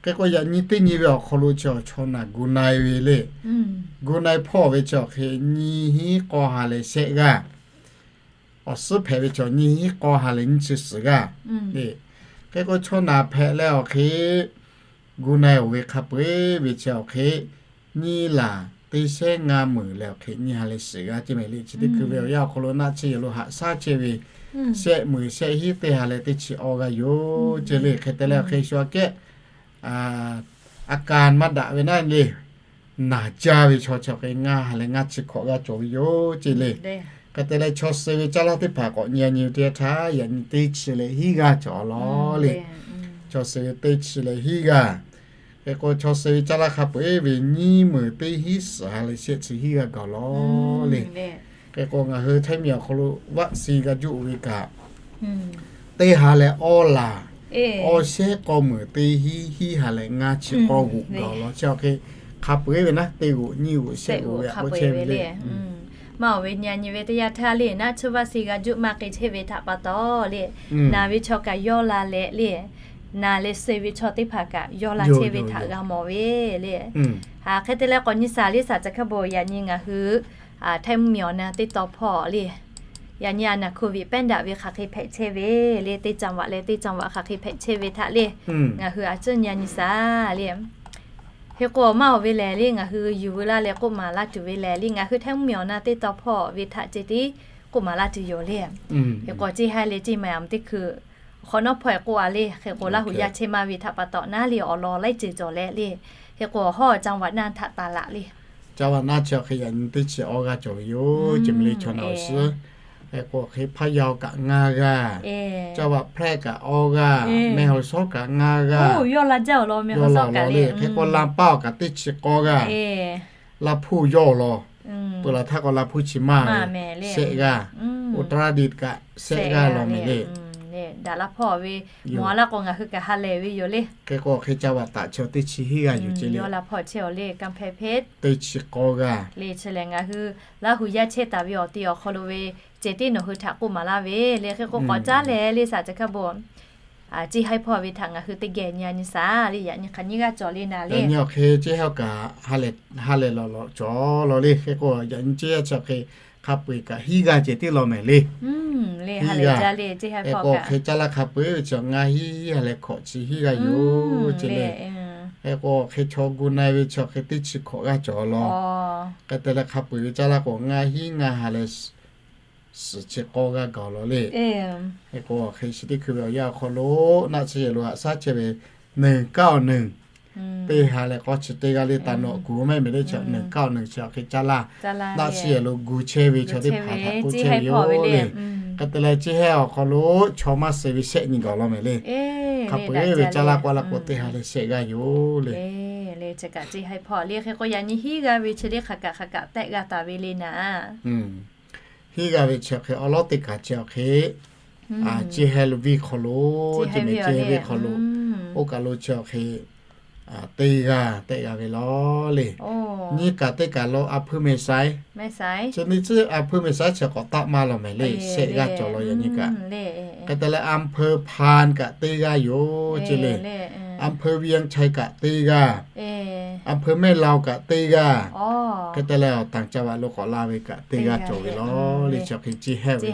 Hk'e k'o yaꞈ nyi teˇ nyi ve awˬ hk'aw lo chi awˬ chaw naˍ gu na-e ve le. Gu na-e hpawˇ ve chi awˬ hk'e nyiˇ hinˉ k'aw ha leh shehˆ g'aˇ. Awˬ suhˉ hpehꞈ ve chaw nyiˇ hinˉ k'aw ha leh nyiˇ chi suhˍ g'aˇ le. Hk'e k'o chaw naˍ hpehꞈ leh awˬ hk'e gu na-e-oˬ ve hk'a peu-eˬ ve chi awˬ hk'e nyiˇ laˬ teˇ shehˉ ngaˇ meunˍ leh awˬ hk'e nyiˇ ha leh shiˍ g'aˇ ce mehˍ le. Chi teˇ hkui ve awˬ yanˇ awˬ hk'aw lo naˆ tsuhˇ yawˬ lo haꞈ shaˉ chehˇ ve shehˆ meunˍ shehˆ hinˉ teˇ ha leh teˇ chi awˇ g'aˇ yoˬ ce le. Hk'e te leh awˬ hk'e shu aꞈ kehˉ a ka maˇ daꞈ ve naˉ le, naˬ jaˇ ve chaw chi awˬ hk'e ngaˇ ha leh ngaˇ chi hkawꞈ g'aˇ cawˬ ve yoˬ ce le. Hk'e te leh chaw suh ve caˇ laˇ teˇ hpaˍ k'awꞈ nyi a nyi teˇ htaˇ yaꞈ nyi teˇ chi leh hinˉ g'aˇ cawˬ law le. Chaw suh ve teˇ chi leh hinˉ g'aˇ. Hk'e k'o chaw suh ve caˇ laˇ hk'a peu-eˬ ve nyiˇ meunˍ teˇ hinˉ suhˍ ha leh shehˆ chi hinˉ g'aˇ gaˬ law le. Hk'e k'o ngaˬ hui htaiˇ miˬ awˬ hk'aw lo vaccine g'a juˆ ve kaꞈ teˇ ha leh awˇ laˬ awˇ shehˉ k'awˇ meunˍ teˇ hinˉ hinˉ ha leh ngaˇ chi k'awˇ g'oꞈ gaˬ law. Chi awˬ hk'e hk'a peu-eˬ ve naˉ teˇ g'oꞈ nyiˇ g'oꞈ shehˆ g'oꞈ ve k'oˆ chehˇ ve le. Maˇ awˬ ve nyi a nyi ve teˇ yanˇ htaˇ le naˆ tsuhˇ vaccine g'a juˆ maˇ k'ai chehˇ ve htaꞈ pa taw le, naˬ ve chaw kaꞈ yawˇ la leh le, naˬ leh suh ve chaw teˇ hpaˍ kaꞈ yawˇ la chehˇ ve htaꞈ g'a mawˬ ve le. Hk'e te leh k'awꞈ nyi shaˍ le shaˍ ca hkaˇ bvuhꞈ yaꞈ nyi ngaˬ hui htaiˇ mvuhˇ miˬ awˬ na teˇ taw hpawˇ le, yaꞈ nyi a naˍ hkoˍ viꞈ pehˉ daꞈ ve hk'aˬ hk'e hpehꞈ chehˇ ve le, teˇ จังหวัด leh teˇ จังหวัด hk'aˬ hk'e hpehꞈ chehˇ ve htaꞈ le ngaˬ hui a ciˉ nyi a nyi shaˍ le. Hk'e k'o maˇ awˬ ve lehˬ le ngaˬ hui yuˬ veu laˇ leh k'oˆ maˍ laˇ tuˬ ve lehˬ le ngaˬ hui htaiˇ mvuhˇ miˬ awˬ na teˇ taw hpawˇ ve htaꞈ ce tiˉ k'oˆ maˍ laˇ tuˬ yoˬ le. Hk'e k'o ceˇ ha leh ceˇ maˬ a teˇ hkui hk'awꞈ nawˉ hpawˇ-e k'oˆ a le, hk'e k'o Laˇ huˍ yaˇ chehˇ maˇ ve htaꞈ pa taw naˉ le awˬ lawn laiˉ ceuˬ cawˬ leh le. Hk'e k'o awˬ hawˉ จังหวัด naˇ htaꞈ taˍ laꞈ le. จังหวัด naˇ chi awˬ hk'e yaꞈ nyi teˇ chi awˇ g'aˇ cawˬ ve yoˬ ce mehˍ le chaw naˍ awˬ suhˉ. Hk'e k'o awˬ hk'e พะเยา kaꞈ ngaˇ g'aˇ, จังหวัด แพร่ kaꞈ awˇ g'aˇ, แม่ฮ่องสอน kaꞈ ngaˇ g'aˇ, yawˇ la jaˇ awˬ lawn meh ha sawˉ kaꞈ le. Hk'e k'o ลำปาง kaꞈ teˇ chi k'awˇ g'aˇ, Laˇ hpu yawˇ awˬ lawn, peuˬ laˬ htaˇ k'o Laˇ hpu chi maˇ ve shehˆ g'aˇ, อุตรดิตถ์ kaꞈ shehˆ g'aˇ law mehˍ le. Daꞈ la hpawˇ ve mawˬ a laˇ k'o ngaˬ hui kaꞈ ha lehˬ ve yoˬ le. Hk'e k'o awˬ hk'e จังหวัด taꞈ chi awˬ teˇ chi hiˉ g'aˇ yoˬ ce le. Yawˇ la hpawˇ chehˇ awˬ le กำแพงเพชร teˇ chi k'awˇ g'aˇ le. Chi lehˬ ngaˬ hui Laˇ huˍ yaˇ chehˇ taˍ ve awˬ ti awˬ hk'aw lo ve cehˬ tiˉ nawˬ hui htaꞈ k'oˆ maˍ laˇ ve le. Hk'e k'o k'awꞈ caˉ leh le shaˍ ca hkaˇ bvuhꞈ Ceˇ haiˉ hpawˇ ve htaꞈ ngaˬ hui teˇ geh nyi a nyi saˍ le, yaꞈ nyi hk'aˬ nyiˇ g'aˇ cawˬ le naˍ le. Yaꞈ nyi awˬ hk'e ceˇ haiˉ kaꞈ ha lehˬ lawˬ lawꞈ cawˬ law le. Hk'e k'o yaꞈ nyi ceˇ haiˉ chi awˬ hk'e hk'a peu-eˬ kaꞈ hiˉ g'aˇ ceh tiˉ law mehˍ le. Hiˉ g'aˇ. Hk'e k'o awˬ hk'e caˇ laˇ hk'a peu-eˬ ve chi ngaˇ hiˉ ha lehˬ hkawꞈ chi hiˉ g'aˇ yoˬ ce le. Hk'e k'o awˬ hk'e chaw gu na-e ve chi awˬ hk'e teˇ chi hkawꞈ g'aˇ cawˬ law. Hk'e te leh hk'a peu-eˬ ve caˇ laˇ k'o ngaˇ hiˉ ngaˇ ha lehˬ suhˍ chi k'awˇ g'aˇ gaˬ law le. Hk'e k'o awˬ hk'e chi teˇ hkui ve awˬ yanˇ awˬ hk'aw lo naˆ tsuhˇ yehˬ lo haꞈ shaˉ chehˇ ve neˬ kaˆ awˬ neˬ teˇ ha leh k'awˇ chi teˇ g'aˇ le taˍ nawꞈ kuˬ mehˆ mehˍ le chi neˬ kaˆ awˬ neˬ chi awˬ hk'e caˇ laˇ. Naˆ tsuhˇ yehˬ lo gu chehˇ ve chaw teˇ hpaˍ htaꞈ k'oˆ chehˇ ve yoˬ le. Hk'e te leh ceˇ haiˉ awˬ hk'aw lo chaw maˇ suh ve shehˆ nyi gaˬ law mehˍ le. Hk'a peu-eˬ ve caˇ laˇ k'awꞈ la k'o teˇ ha leh shehˆ g'aˇ yoˬ le. Hk'e k'o yaꞈ nyi hiˉ g'aˇ ve chi teˇ hk'aˬ kaꞈ hk'aˬ kaꞈ tehˆ g'a taˍ ve le naˍ. Hiˉ g'aˇ ve chi awˬ hk'e awˉ lawˉ teˇ kaꞈ chi awˬ hk'e ceˇ haiˉ lo viˇ hk'aw lo ceˇ mehˍ ceˇ haiˉ viˇ hk'aw lo oˇ kaˬ lo chi awˬ hk'e teˇ g'aˇ tehˆ g'a ve law le. Nyiˇ kaꞈ teˇ kaˬ lo a hpui mehˍ saiˉ. Chi nyiˇ tcuhˉ a hpui mehˍ saiˉ chi k'awꞈ taˆ maˇ law mehˍ le, shehˆ g'aˇ cawˬ law yaꞈ nyi kaꞈ. Hk'e te leh a hpui hpan kaꞈ teˇ g'aˇ yoˬ ce le. A hpui viˇ yanˇ chaiˇ kaꞈ teˇ g'aˇ. A hpui mehˆ lao kaꞈ teˇ g'aˇ. Hk'e te leh awˬ tanˬ caˇ vaꞈ lo k'awꞈ la ve kaꞈ teˇ g'aˇ cawˬ ve law le. Chi awˬ hk'e ceˇ haiˉ ve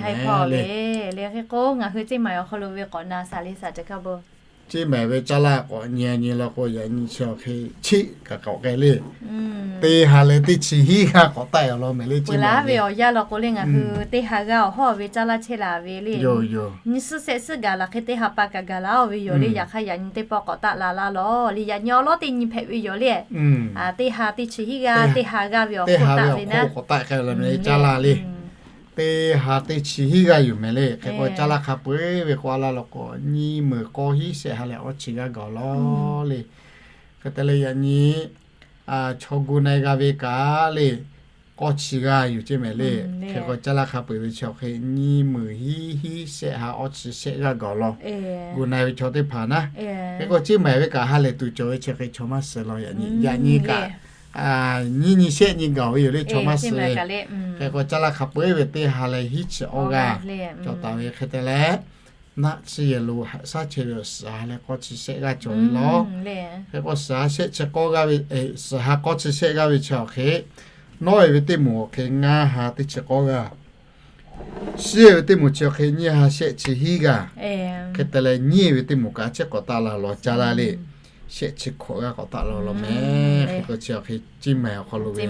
le. Hk'e k'o ngaˬ hui ceˇ mehˍ awˬ hk'aw lo ve k'awꞈ na saˍ le saˍ ca kaˇ bon. Ceˇ mehˍ ve caˇ laˇ k'awꞈ nyi nyi law k'o yaꞈ nyi chi awˬ hk'e chiˆ kaꞈ k'awꞈ k'ai le. Teˇ ha leh teˇ chi hiˉ g'aˇ k'awꞈ taˆ-e law mehˍ le ceˇ mehˍ ve awˬ yanˇ law k'o le ngaˬ hui teˇ ha g'aˇ awˬ hawˉ ve caˇ laˇ chehˇ la ve le. Nyi suhˉ shehˆ suhˉ gaˬ la hk'e teˇ ha pa kaꞈ gaˬ la-o ve yoˬ le. Yaꞈ hk'aˇ yaꞈ nyi teˇ pawˆ k'awꞈ taˆ la laˇ law le. Yaꞈ nyi awˉ lawˉ teˇ nyi hpehꞈ ve yoˬ le. Teˇ ha teˇ chi hiˉ g'aˇ teˇ ha g'aˇ ve awˬ hk'oˆ taˆ ve naˉ k'awꞈ taˆ k'ai la mehˍ le caˇ laˇ le. Teˇ ha teˇ chi hiˉ g'aˇ yoˬ mehˍ le. Hk'e k'o caˇ laˇ hk'a peu-eˬ ve k'o a laˇ law k'o nyiˇ meunˍ k'awˇ hiˉ shehˆ ha leh awˇ chi g'aˇ gaˬ law le. Hk'e te leh yaꞈ nyi chaw gu na-e g'a ve kaꞈ le k'awˇ chi g'aˇ yoˬ ceˇ mehˍ le. Hk'e k'o caˇ laˇ hk'a peu-eˬ ve chi awˬ hk'e nyiˇ meunˍ hiˉ hiˉ shehˆ ha awˇ chi shehˆ g'aˇ gaˬ law. Gu na-e ve chaw teˇ hpaˍ naˉ. Hk'e k'o ceˇ mehˍ ve kaꞈ ha lehˬ tuˬ cawˬ ve chi hk'e chaw maˇ suh law yaꞈ nyi. Yaꞈ nyi kaꞈ nyiˇ nyi shehˆ nyi gaˬ ve yoˬ le chaw maˇ suh ve. Hk'e k'o caˇ laˇ hk'a peu-eˬ ve teˇ ha leh hiˉ chi awˇ g'aˇ cawˬ taˍ ve hk'e te leh naˆ tsuhˇ yehˬ lo haꞈ shaˉ chehˇ ve awˬ suhˍ ha leh k'awˇ chi shehˆ g'aˇ cawˬ ve law. Hk'e k'o suhˍ ha shehˆ chi k'awˇ g'aˇ ve, suhˍ ha k'awˇ chi shehˆ g'aˇ ve chi awˬ hk'e nawˉ-e ve teˇ moˍ awˬ hk'e ngaˇ ha teˇ chi k'awˇ g'aˇ, shiˉ-e ve teˇ moˍ chi awˬ hk'e nyiˇ ha shehˆ chi hiˉ g'aˇ. Hk'e te leh nyiˇ-e ve teˇ moˍ kaꞈ a ciˉ k'awꞈ taˆ la law caˇ laˇ le. Shehˆ chi hkawꞈ g'aˇ k'awꞈ taˆ la law mehˍ. Hk'e k'o chi awˬ hk'e ceˇ mehˍ awˬ hk'aw lo ve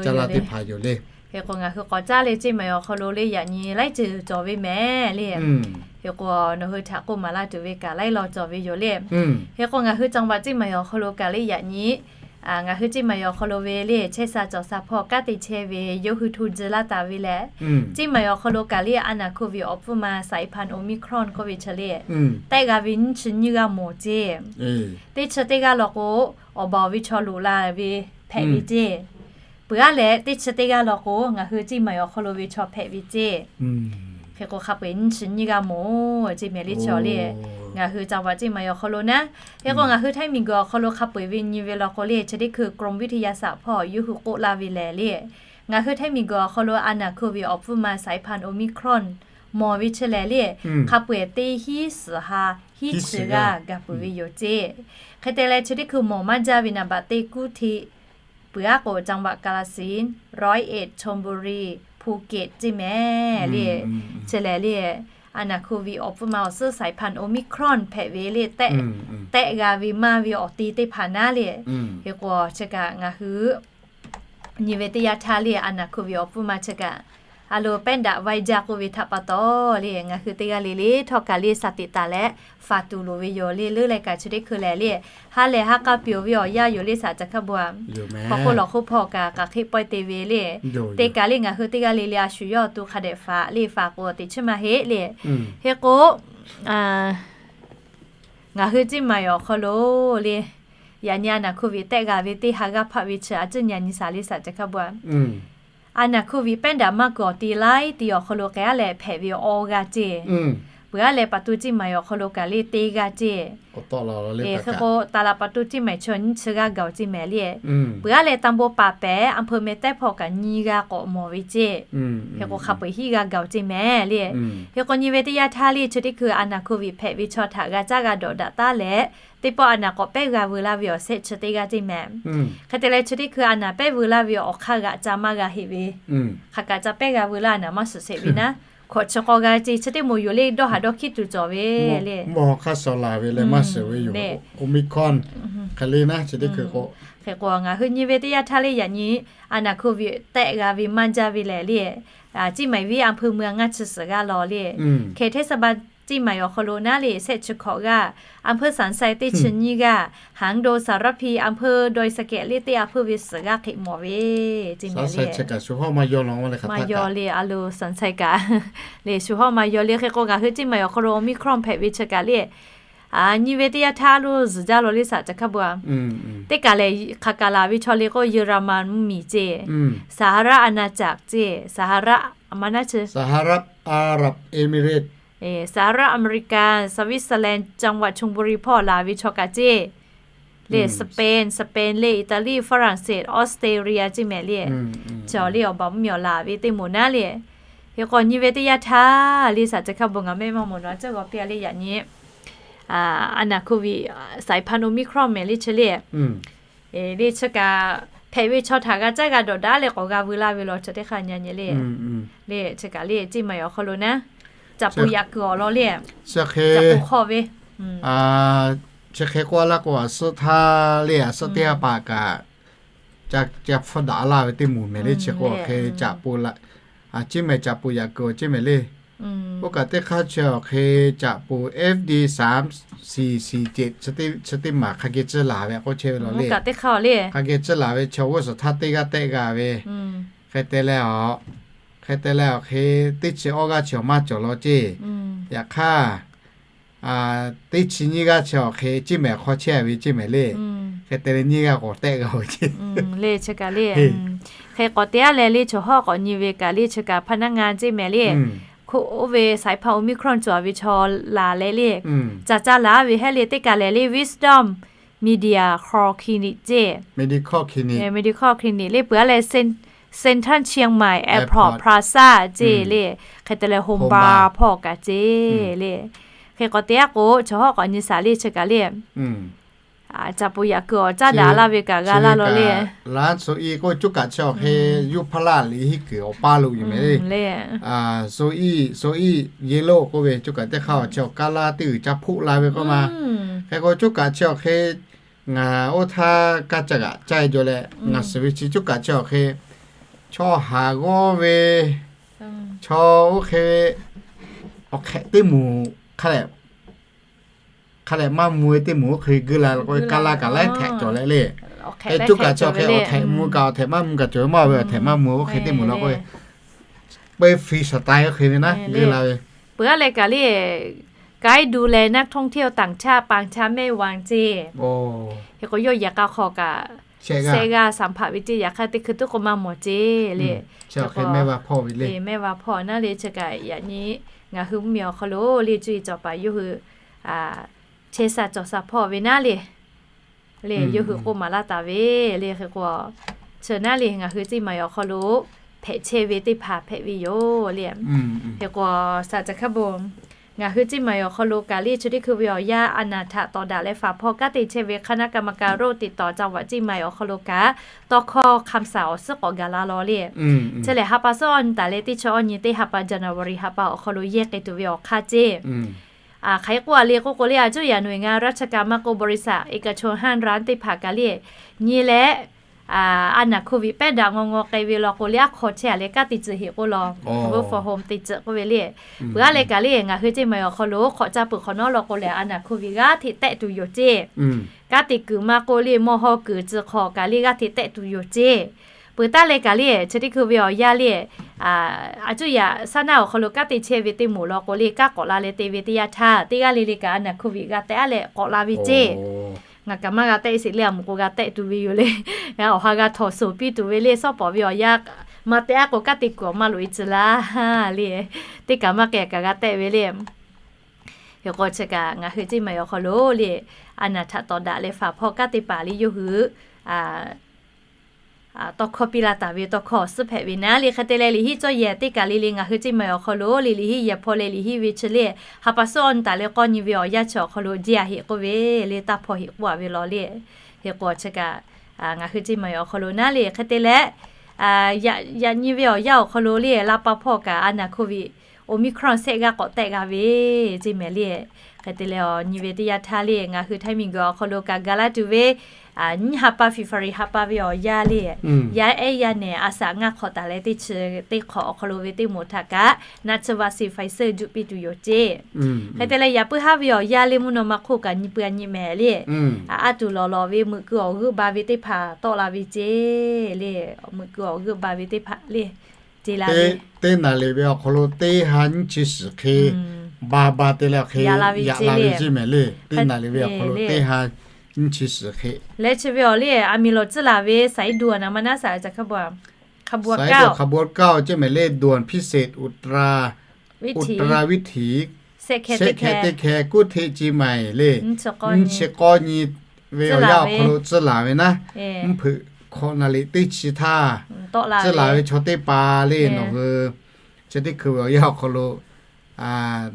caˇ laˇ teˇ hpaˍ yoˬ le. Hk'e k'o ngaˬ hui k'awꞈ caˇ le ceˇ mehˍ awˬ hk'aw lo le yaꞈ nyi laiˉ ceuˬ cawˬ ve mehˍ le. Hk'e k'o nawˬ hui htaꞈ k'oˆ maˍ laˇ tuˬ ve kaꞈ laiˉ law cawˬ ve yoˬ le. Hk'e k'o ngaˬ hui จังหวัด ceˇ mehˍ awˬ hk'aw lo kaꞈ le yaꞈ nyi ngaˬ hui ceˇ mehˍ awˬ hk'aw lo ve le chehˇ sha cawˬ sha hpawˇ kanˉ te chehˇ ve yawˇ hui hto ji laˇ taˍ ve lehˬ, ceˇ mehˍ awˬ hk'aw lo kaꞈ le a naˍ โควิด awˬ hpfuhˇ ma สายพันธุ์ โอมิครอน k'oˆ ve chi le tehˆ g'a ve nyiˇ chi nyiˇ g'aˇ mawˬ ceˇ. Teˇ chi teˇ g'aˇ law k'o awˬ baˬ awˬ ve chaw loꞈ la ve hpehꞈ ve ceˇ. Peuˬ aˉ leh teˇ chi teˇ g'aˇ law k'o ngaˬ hui ceˇ mehˍ awˬ hk'aw lo ve chaw hpehꞈ ve ceˇ. Hk'e k'o hk'a peu-eˬ nyiˇ chi nyiˇ g'aˇ mawˬ ceˇ mehˍ le chi le. Ngaˬ hui จังหวัด ceˇ mehˍ awˬ hk'aw lo naˉ. Hk'e k'o ngaˬ hui Htaiˇ miˬguiˬ awˬ hk'aw lo hk'a peu-eˬ ve nyi ve law k'o le chi teˇ hkui กรมวิทยาศาสตร์ hpawˇ yawˇ hui k'oˆ laˇ ve lehˬ le, ngaˬ hui Htaiˇ miˬguiˬ awˬ hk'aw lo a naˍ โควิด awˬ hpfuhˇ ma สายพันธุ์ โอมิครอน mawˬ ve chi lehˬ le, hk'a peu-eˬ teˇ hiˉ suhˍ ha hiˉ chi g'aˇ gaˬ peuˬ ve yoˬ ceˇ. Hk'e te leh chi teˇ hkui mawˬ maˇ jaˇ ve naˍ baꞈ teˇ kuˉ htiꞈ peuˬ aˉ k'o จังหวัดกาฬสินธุ์ ร้อยเอ็ด ชลบุรี ภูเก็ต ceˇ mehˍ le. Chi lehˬ le a naˍ โควิด awˬ hpfuhˇ ma awˬ suhˉ สายพันธุ์ โอมิครอน hpehꞈ ve le tehˆ g'a ve maˇ ve awˬ te teˇ hpaˍ naˉ le. Hk'e k'o chi kaꞈ ngaˬ hui nyi ve teˇ yanˇ htaˇ le a naˍ โควิด awˬ hpfuhˇ ma chi kaꞈ a lo แพร่กระจาย vaiˇ jaˇ k'oˆ ve htaꞈ pa taw le ngaˬ hui teˇ g'aˇ le le htawˇ kaꞈ le สติ taˍ leh faˍ tuˬ loˍ ve yoˬ le. Leuˉ leh kaꞈ chi teˇ hkui lehˬ le ha lehˬ ha k'a pyawˬ ve awˬ yanˇ yoˬ le saˍ ca hkaˇ bon-a. Hk'aw hk'oˆ lawˬ hk'oˆ hpawˇ kaꞈ k'aꞈ hk'eˆ pawehˇ te ve le. Teˇ kaꞈ le ngaˬ hui teˇ g'aˇ le le a shu yawˇ awˬ to hk'a dehꞈ faˍ le faˍ k'o teꞈ chiˉ maˇ heˆ le. Hk'e k'o ngaˬ hui ceˇ mehˍ awˬ hk'aw lo le yaꞈ nyi a naˍ โควิด tehˆ g'a ve teˇ ha g'aˇ hpaˆ ve chi a ciˉ nyi a nyi saˍ le saˍ ca hkaˇ bon-a. A naˍ โควิด pehˉ daꞈ maˇ kuiˬ awˬ te laiˉ te awˬ hk'aw lo k'ai aˉ leh hpehꞈ ve awˇ g'aˇ ceˇ. Peuˬ aˉ leh ประตูเชียงใหม่ awˬ hk'aw lo kaꞈ le teˇ g'aˇ ceˇ. Hk'e k'o, taˍ laˍ ประตูเชียงใหม่ chaw nyiˇ chi g'aˇ gaˬ-oˬ ceˇ mehˍ le. Peuˬ aˉ leh ตำบลป่าแป๋ว อำเภอแม่สอดพ่awˬ kaꞈ nyiˇ g'aˇ k'awꞈ mawˬ ve ceˇ. Hk'e k'o, hk'a peu-eˬ hiˉ g'aˇ gaˬ-oˬ ceˇ mehˍ le. Hk'e k'o, nyi ve teˇ yanˇ htaˇ le chi teˇ hkui a naˬ โควิด hpehꞈ ve chaw htaꞈ g'a caˇ g'a dawꞈ daꞈ taˉ leh, teˇ pawˆ a naˬ k'awꞈ pehˉ g'a veu laˇ ve awˬ sehˆ chi teˇ g'aˇ ceˇ mehˍ. Hk'e te leh chi teˇ hkui a naˬ pehˉ veu laˇ ve awˬ hk'aˇ g'aꞈ ca maˇ g'a heˆ ve. Hk'aˬ kaꞈ ca pehˉ g'a veu laˇ a naˬ maˇ suhˍ sheˍ ve naˉ, hkawꞈ chi k'aw g'a ceˇ, chi teˇ moˍ yoˬ le dawˇ haˍ dawˇ hkiˉ tuˬ cawˬ ve le. Mawˬ hk'aˇ suh laˬ ve leh maˇ suhˍ ve yoˬ. Omicron hk'e le naˉ chi teˇ hkui k'o. Hk'e k'o, ngaˬ hui nyi ve teˇ yanˇ htaˇ le yaꞈ nyi a naˬ โควิด tehˆ g'a ve maˇ jaˇ ve lehˬ le, เชียงใหม่ venˇ อำเภอเมือง ngaˇ chi suhˍ g'aˇ law le. Hk'e เทศบาลเชียงใหม่ awˬ hk'aw lo naˉ le shehˆ chi hkawꞈ g'aˇ, อำเภอสารไซ teˇ chi nyiˇ g'aˇ, หางดง สารพี อำเภอดอยสะเก็ด le teˇ a hpeuˇ ve suhˍ g'aˇ hk'e mawˬ ve ceˇ mehˍ le. Maˇ yaw le a lo สารไซ kaꞈ le shu hawˉ maˇ yaw le. Hk'e k'o, ngaˬ hui เชียงใหม่ awˬ hk'aw lo Omicron hpehꞈ ve chi kaꞈ le, nyi ve teˇ yanˇ htaˇ lo zuhˬ jaˇ law le สหรัฐ จักรพรรดิ teˇ kaꞈ lehˬ, hk'aˬ kaꞈ laˬ ve chaw le k'o, เยอรมนี miˬ ceˇ, สหรัฐอาณาจักร ceˇ, สหรัฐ a ma naˉ chi, สหรัฐอาหรับเอมิเรตส์, สหรัฐอเมริกา สวิตเซอร์แลนด์ จังหวัดชลบุรี hpawˇ laˬ ve chaw kaꞈ ceˇ. Le Spain, Spain le, Italy, France, Australia ceˇ mehˍ le. Chaw le awˬ baˬ mvuhˇmiˬ awˬ laˬ ve teˇ moˍ naˉ le. Hk'e k'o, nyi ve teˇ yanˇ htaˇ le สหรัฐ จักรพรรดิ ngaˬ mehˆ maˇ mawˬ nawˬ a ciˉ g'aw piˇ a le yaꞈ nyi a naˬ โควิด สายพันธุ์ Omicron mehˍ le chi le. Le chi kaꞈ hpehꞈ ve chaw htaꞈ g'a caˇ g'a dawꞈ daꞈ leh k'awꞈ g'a veu laˇ ve law chi teˇ hk'aˇ nyi nyi le. Le chi kaꞈ le เชียงใหม่ awˬ hk'aw lo naˉ, caꞈ puˍ yaꞈ kuiˬ awˬ lawn le, caꞈ puˍ hk'aw ve, chi hk'e k'oˆ laˇ k'o, a suhˆ htaˇ le a suhˆ teˇ g'aˇ paˍ kaꞈ ca hpfuhˇ daꞈ laˇ ve teˇ moˍ mehˍ le. Chi k'o hk'e caꞈ puˍ la, เชียงใหม่ caꞈ puˍ yaꞈ kuiˬ awˬ ceˇ mehˍ le. Oˇ kaꞈ teˇ hk'aˇ chi awˬ hk'e caꞈ puˍ F D สามสี่สี่เจ็ด chi teˇ maˬ hk'a geh ciˇ laˬ ve k'oˆ chehˇ ve law le. Hk'a geh ciˇ laˬ ve chaw g'uˇ suhˍ htaˇ teˇ g'aˇ tehˆ g'a ve. Hk'e te leh, hk'e te leh awˬ hk'e teˇ chi awˇ g'aˇ chi awˬ maˇ cawˬ law ceˇ. Yaꞈ hk'aˇ teˇ chi nyiˇ g'aˇ chi awˬ hk'e เชียงใหม่ hk'aw chehˇ ve ceˇ mehˍ le. Hk'e te leh nyiˇ g'aˇ k'awꞈ tehˆ g'a ve ceˇ. Le chi kaꞈ le, hk'e k'awꞈ te aˉ leh le chaw hawˉ k'awꞈ nyi ve kaꞈ le chi kaꞈ พนักงาน ceˇ mehˍ le. Hk'oˆ oˇ ve สายพันธุ์ Omicron cawˬ ve chaw laˬ leh le, ca ca laˬ ve hehˉ le teˇ kaꞈ lehˬ le Wisdom Medical Clinic ceˇ, Medical Clinic le peuˬ aˉ leh เซ็นทรัลเชียงใหม่ Airport Plaza ceˇ le. Hk'e te leh โฮมบาร์ hpawˇ kaꞈ ceˇ le. Hk'e k'awꞈ te aˉ k'o chaw hawˉ k'awꞈ nyi shaˍ le chi kaꞈ le, caꞈ puˍ yaꞈ kuiˬ awˬ caˇ daꞈ laˇ ve kaꞈ g'a laˇ law le. Laˇ so i k'o coˇ kaꞈ chi awˬ hk'e yuˇ hpaˇ laˇ liꞈ hiˉ kuiˬ awˬ paˇ lo yoˬ mehˍ le. So i, so i, yellow k'oˆ ve coˇ kaꞈ teˇ hk'aˇ awˬ chi awˬ kaˇ laˇ teˇ g'uiˬ ca hpoˆ la ve k'oˆ ma. Hk'e k'o coˇ kaꞈ chi awˬ hk'e ngaˬ oˇ htaˇ kaˇ ca g'aꞈ caˇ jaw leh ngaˬ suhˍ ve chi coˇ kaꞈ chi awˬ hk'e chaw haˍ g'awˇ ve, chaw oˇ hk'e ve awˬ hk'ehꞈ teˇ moˍ hk'a leh maˇ mvuh ve teˇ moˍ oˇ hk'e geuˇ la k'o, kaˇ laˇ kaꞈ laiˉ htehꞈ cawˬ leh le. Hk'e coˇ kaꞈ chi awˬ hk'e awˬ htehꞈ mvuh kaꞈ awˬ htehꞈ maˇ mvuh kaꞈ cawˬ ve maˇ ve awˬ htehꞈ maˇ mvuh oˇ hk'e teˇ moˍ la k'o, เปิดฟรีสไตล์ oˇ hk'e ve naˉ geuˇ la ve. Peuˬ aˉ leh kaꞈ le, guide ดูแลนักท่องเที่ยวต่างชาติ ปางช้างแม่วาง ceˇ. Hk'e k'o yawˇ yaꞈ k'a hk'aw kaꞈ shehˆ g'aˇ สาม hpaꞈ ve ceˇ. Yaꞈ hk'aˇ teˇ hkui tuˉ k'o maˇ mawˬ ceˇ le. Mehˆ va hpawˇ naˉ le chi kaꞈ yaꞈ nyi ngaˬ hui mvuhˇmiˬ awˬ hk'aw lo le cuˇ yiˍ cawˬ paˍ yawˇ hui chehˇ sha cawˬ sha hpawˇ ve naˉ le. Le yawˇ hui k'oˆ maˍ laˇ taˍ ve le. Hk'e k'o, chi naˉ le ngaˬ hui เชียงใหม่ awˬ hk'aw lo hpehꞈ chehˇ ve teˇ hpaˍ hpehꞈ ve yoˬ le. Hk'e k'o, shaˍ caˬ hkaˇ bon, ngaˬ hui เชียงใหม่ awˬ hk'aw lo kaꞈ le chi teˇ hkui ve awˬ yanˇ a naˬ htaꞈ tawˍ daꞈ leh faˍ hpawˇ kanˉ te chehˇ ve คณะกรรมการโรคติดต่อจังหวัดเชียงใหม่ awˬ hk'aw lo kaꞈ tawˇ hkawˇ คำสั่ง awˬ suhˉ k'awꞈ gaˬ la law le. Chi lehˬ ha pa suhˉ awˇ nyi taˍ leh teˇ chi awˇ nyi teˇ ha pa January ha pa awˬ hk'aw lo yehˇ k'ai tuˬ ve awˬ hk'aˇ ceˇ. Hk'aˬ hk'e k'oˆ a le k'oˆ k'o le, a cuˇ yaꞈ nawˬ ngaˬ ราชการ maˇ k'o บริษัทเอกชน ห้างร้าน teˇ hpaˍ kaꞈ le nyi leh a naˬ โควิด pehˉ daꞈ ngaw ngaw k'ai ve law k'o le, aˉ hk'aw chehˇ a leh kanˉ te tcuh heꞈ k'oˆ law, work from home te tcuh k'oˆ ve le. Peuˬ aˉ leh kaꞈ le ngaˬ hui เชียงใหม่ awˬ hk'aw lo hk'awꞈ caˇ peuˬ hk'awꞈ nawˉ law k'o lehˬ a naˬ โควิด g'aˇ hteꞈ tehˆ tuˬ yoˬ ceˇ. Kanˉ te kuiˬ maˇ k'oˆ le mawˇ haw kuiˬ tcuh hk'awꞈ kaꞈ le g'aˇ hteꞈ tehˆ tuˬ yoˬ ceˇ. Peuˬ taˉ leh kaꞈ le chi teˇ hkui ve awˬ yanˇ le, a cuˇ yaꞈ shaˉ naˆ awˬ hk'aw lo kanˉ te chehˇ ve teˇ moˍ law k'o le, kanˉ k'awꞈ la leh te ve teˇ yanˇ htaˇ teˇ g'aˇ le le kaꞈ a naˬ โควิด g'a tehˆ aˉ leh k'awꞈ la ve ceˇ. Ngaˬ kaꞈ maˇ g'a tehˆ sheˍ le, a moˍ k'o g'a tehˆ tuˬ ve yoˬ le. Awˬ ha g'a htawnˍ shoˍ piˇ tuˬ ve le, shawˉ pawˍ ve awˬ yanˇ maˇ tehˆ aˉ k'o kanˉ te kuiˬ awˬ maˇ loꞈ e tcuh laˇ le. Teˇ kaꞈ maˇ k'ai kaꞈ g'a tehˆ ve le. Hk'e k'o chi kaꞈ ngaˬ hui ceˇ maˬ awˬ hk'aw lo le, a naˍ htaꞈ tawˍ daꞈ leh faˍ hpawˇ kanˉ teˇ hpaˍ le yawˇ hui tawˇ hkawˇ piˇ laˇ taˍ ve tawˇ hkawˇ suhˉ hpehꞈ ve naˉ le. Hk'e te leh liꞈ hiˉ cawˇ yehˬ teˇ kaˬ le le ngaˬ hui ceˇ maˬ awˬ hk'aw lo le liꞈ hiˉ yehˬ hpawˇ leh liꞈ hiˉ ve chi le, ha pa suhˉ awˇ nyi taˍ leh k'awˇ nyi ve awˬ yanˇ chi awˬ hk'aw lo jeˇ a heꞈ k'oˆ ve le, taˇ hpaw heꞈ k'oˆ a ve law le. Hk'e k'o chi kaꞈ ngaˬ hui ceˇ maˬ awˬ hk'aw lo naˉ le. Hk'e te leh yaꞈ nyi ve awˬ yanˇ awˬ hk'aw lo le la pa hpawˇ kaꞈ a naˍ Covid Omicron shehˆ g'aˇ k'awꞈ tehˆ g'a ve ceˇ mehˍ le. Hk'e te leh awˬ nyi ve teˇ yanˇ htaˇ le ngaˬ hui Htaiˇ miˬguiˬ awˬ hk'aw lo kaꞈ ga laˇ tuˬ ve nyiˇ ha pa February ha pa ve awˬ yanˇ le, yaˇ ehˉ yaˇ nehˬ a shaꞈ ngaˇ hk'awꞈ taˍ leh teˇ chi teˇ hk'awꞈ awˬ hk'aw lo ve teˇ moˍ htaꞈ kaꞈ naˆ tsuhˇ vaˆ shiˍ Pfizer juˆ piˇ tuˬ yoˬ ceˇ. Hk'e te leh yaꞈ puiˉ haˉ ve awˬ yanˇ le mvuhˇ naw ma hk'oˆ kaꞈ nyi pui a nyi mehˍ le, a aˉ tuˬ lawˬ lawˬ ve meuꞈ keu awˬ g'euˆ ba ve teˇ hpaˍ tawˆ la ve ceˇ le, meuꞈ keu awˬ g'euˆ ba ve teˇ hpaˍ le, ceˇ la ve teˇ naˍ liꞈ ve awˬ hk'aw lo teˇ ha nyiˇ chi suhˍ hk'e ba ba te leh awˬ hk'e yaꞈ la ve ceˇ mehˍ le. Teˇ naˍ liꞈ ve awˬ hk'aw lo teˇ ha nyiˇ chi suhˍ hk'e leh chi ve awˬ le a miˬ lawˬ tcuhˉ laˬ ve สายด่วน a ma naˉ สาย จาก ข้างบน ขบวน เก้า ขบวน เก้า ceˇ mehˍ le, ด่วนพิเศษอุตรา อุตราวิถี shehˆ hkeh teˇ hkeh กรุงเทพเชียงใหม่ le, nyiˇ chi k'awˇ nyi ve awˬ yanˇ awˬ hk'aw lo tcuhˉ laˬ ve naˉ, mvuhˇ hpeuꞈ hkawꞈ naˍ liꞈ teˇ chi htaˇ tcuhˉ laˬ ve chaw teˇ hpaˍ le nawˬ hui chi teˇ hkui ve awˬ yanˇ awˬ hk'aw lo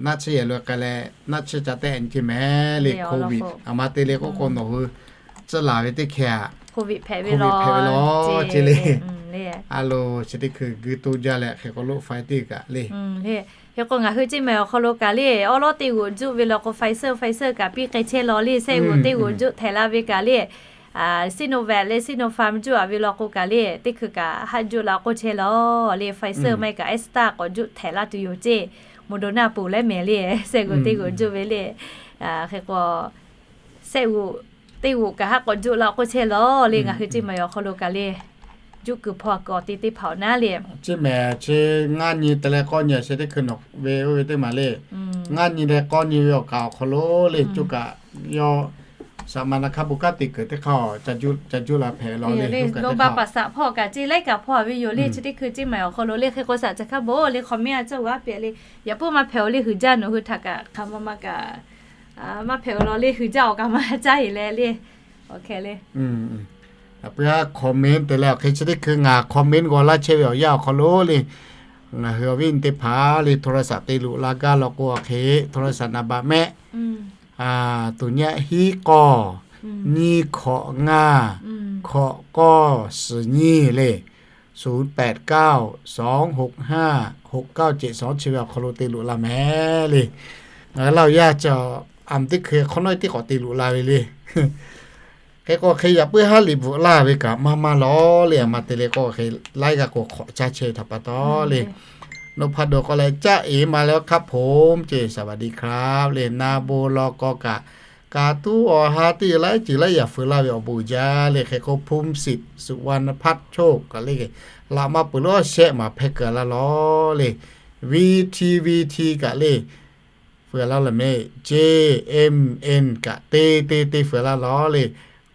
naˆ tsuhˇ yehˬ lo k'ai leh naˆ tsuhˇ ca tehˆ nyi ceˇ mehˍ le. Covid a ma te le k'oˆ k'o nawˬ hui tcuhˉ laˬ ve teˇ hkeh aꞈ Covid hpehꞈ ve law ceˇ le. A lo chi teˇ hkui g'uiˇ toˇ jaˇ leh hk'e k'o loˆ faiˇ teˇ kaꞈ le. Hk'e k'o ngaˬ hui ceˇ mehˍ awˬ hk'aw lo kaꞈ le awˉ lawˉ teˇ g'oꞈ juˆ ve law k'o Pfizer Pfizer kaꞈ piˇ k'ai chehˇ law le, shehˆ g'oꞈ teˇ g'oꞈ juˆ htehꞈ la ve kaꞈ le Sinovac leh Sinopharm juˆ a ve law k'o kaꞈ le teˇ hkui kaꞈ haˆ juˆ la k'oˆ chehˇ law le. Pfizer maˇ heˆ kaꞈ Astra k'awꞈ juˆ htehꞈ laˇ tuˬ yoˬ ceˇ. Moderna peuˬ leh mehˍ le, shehˆ g'oꞈ teˇ g'oꞈ juˆ ve le. Hk'e k'o shehˆ g'oꞈ teˇ g'oꞈ kaꞈ haˆ k'awꞈ juˆ la k'oˆ chehˇ law le. Ngaˬ hui ceˇ mehˍ awˬ hk'aw lo kaꞈ le juˆ kuiˬ hpawˇ a kuiˬ awˬ te teˇ hpaˍ awˬ naˉ le ceˇ mehˍ chi ngaˇ nyi te leh k'awˇ nyi a sheh teˇ hkui nawˬ ve oˇ ve teˇ maˬ le. Ngaˇ nyi leh k'awˇ nyi ve awˬ kaˍ awˬ hk'aw lo le coˇ kaꞈ yawˇ saˍ ma na hk'a bon kanˉ te kuiˬ teˇ hk'aˇ ca juˆ la hpehꞈ law le. Lawˇ ba paˍ saꞈ hpawˇ kaꞈ ceˇ laiˉ kaꞈ hpawˇ a ve yoˬ le. Chi teˇ hkui ceˇ mehˍ awˬ hk'aw lo le hk'e k'o saˍ ca hk'a bon le hk'awꞈ miˉ a cawˇ g'a pehꞈ le. Yaꞈ puiˉ maˇ hpehꞈ o le huiˍ jaˇ nawˬ hui htaꞈ kaꞈ hk'aˬ ma ma kaꞈ maˇ hpehꞈ o law le huiˍ jaˇ awˬ kaꞈ maˇ caˇ heˍ leh le. Awˬ hk'e le Yaꞈ puiˉ haˉ comment te leh awˬ hk'e chi teˇ hkui ngaˬ comment g'aw laˇ chehˇ ve awˬ yanˇ awˬ hk'aw lo le ngaˬ hui awˬ viˉ awˬ nyi teˇ hpaˍ le โทรศัพท์ te luꞈ la gaˇ law k'o awˬ hk'e โทรศัพท์ naˍ baꞈ mehˆ ศูนย์ nyaˆ hiˉ k'awˇ nyiˇ hkawꞈ ngaˇ hkawꞈ k'awˇ suhˍ nyiˇ le, ศูนย์ แปด เก้า สอง หก ห้า หก เก้า เจ็ด สอง chi ve awˬ hk'aw lo te luꞈ la mehˍ le. Ngaˬ hui laˇ awˬ yanˇ ca a teˇ hkui hk'awꞈ nawˉ teˇ k'awꞈ te luꞈ la ve le. Hk'e k'o hk'e yaꞈ puiˉ haˉ liꞈ bvuhꞈ laˇ ve kaꞈ maˇ maˇ law le. A ma te le k'o hk'e laiˉ g'aˇ k'o hk'awꞈ caˇ chehˇ htaꞈ pa taw le, nawˬ hpaˍ dawˬ k'aw leh caˇ eˍ ma leh ครับผม ceˇ สวัสดีครับ le na bon law k'aw kaꞈ, kaꞈ tuˉ awˬ ha teˇ laiˉ ceuˬ laiˉ yaꞈ feu laˇ ve awˬ bon uiˍ jaˇ le. Hk'e k'o ภูมิสิทธิ์ สุวรรณพัฒน์โชค kaꞈ le, laꞈ ma peuˬ lo shehˆ maˍ hpehˇ kuiˬ laˇ law le. VTVT kaꞈ le feu laˇ law mehˍ, JMN kaꞈ te te te feu laˇ law le.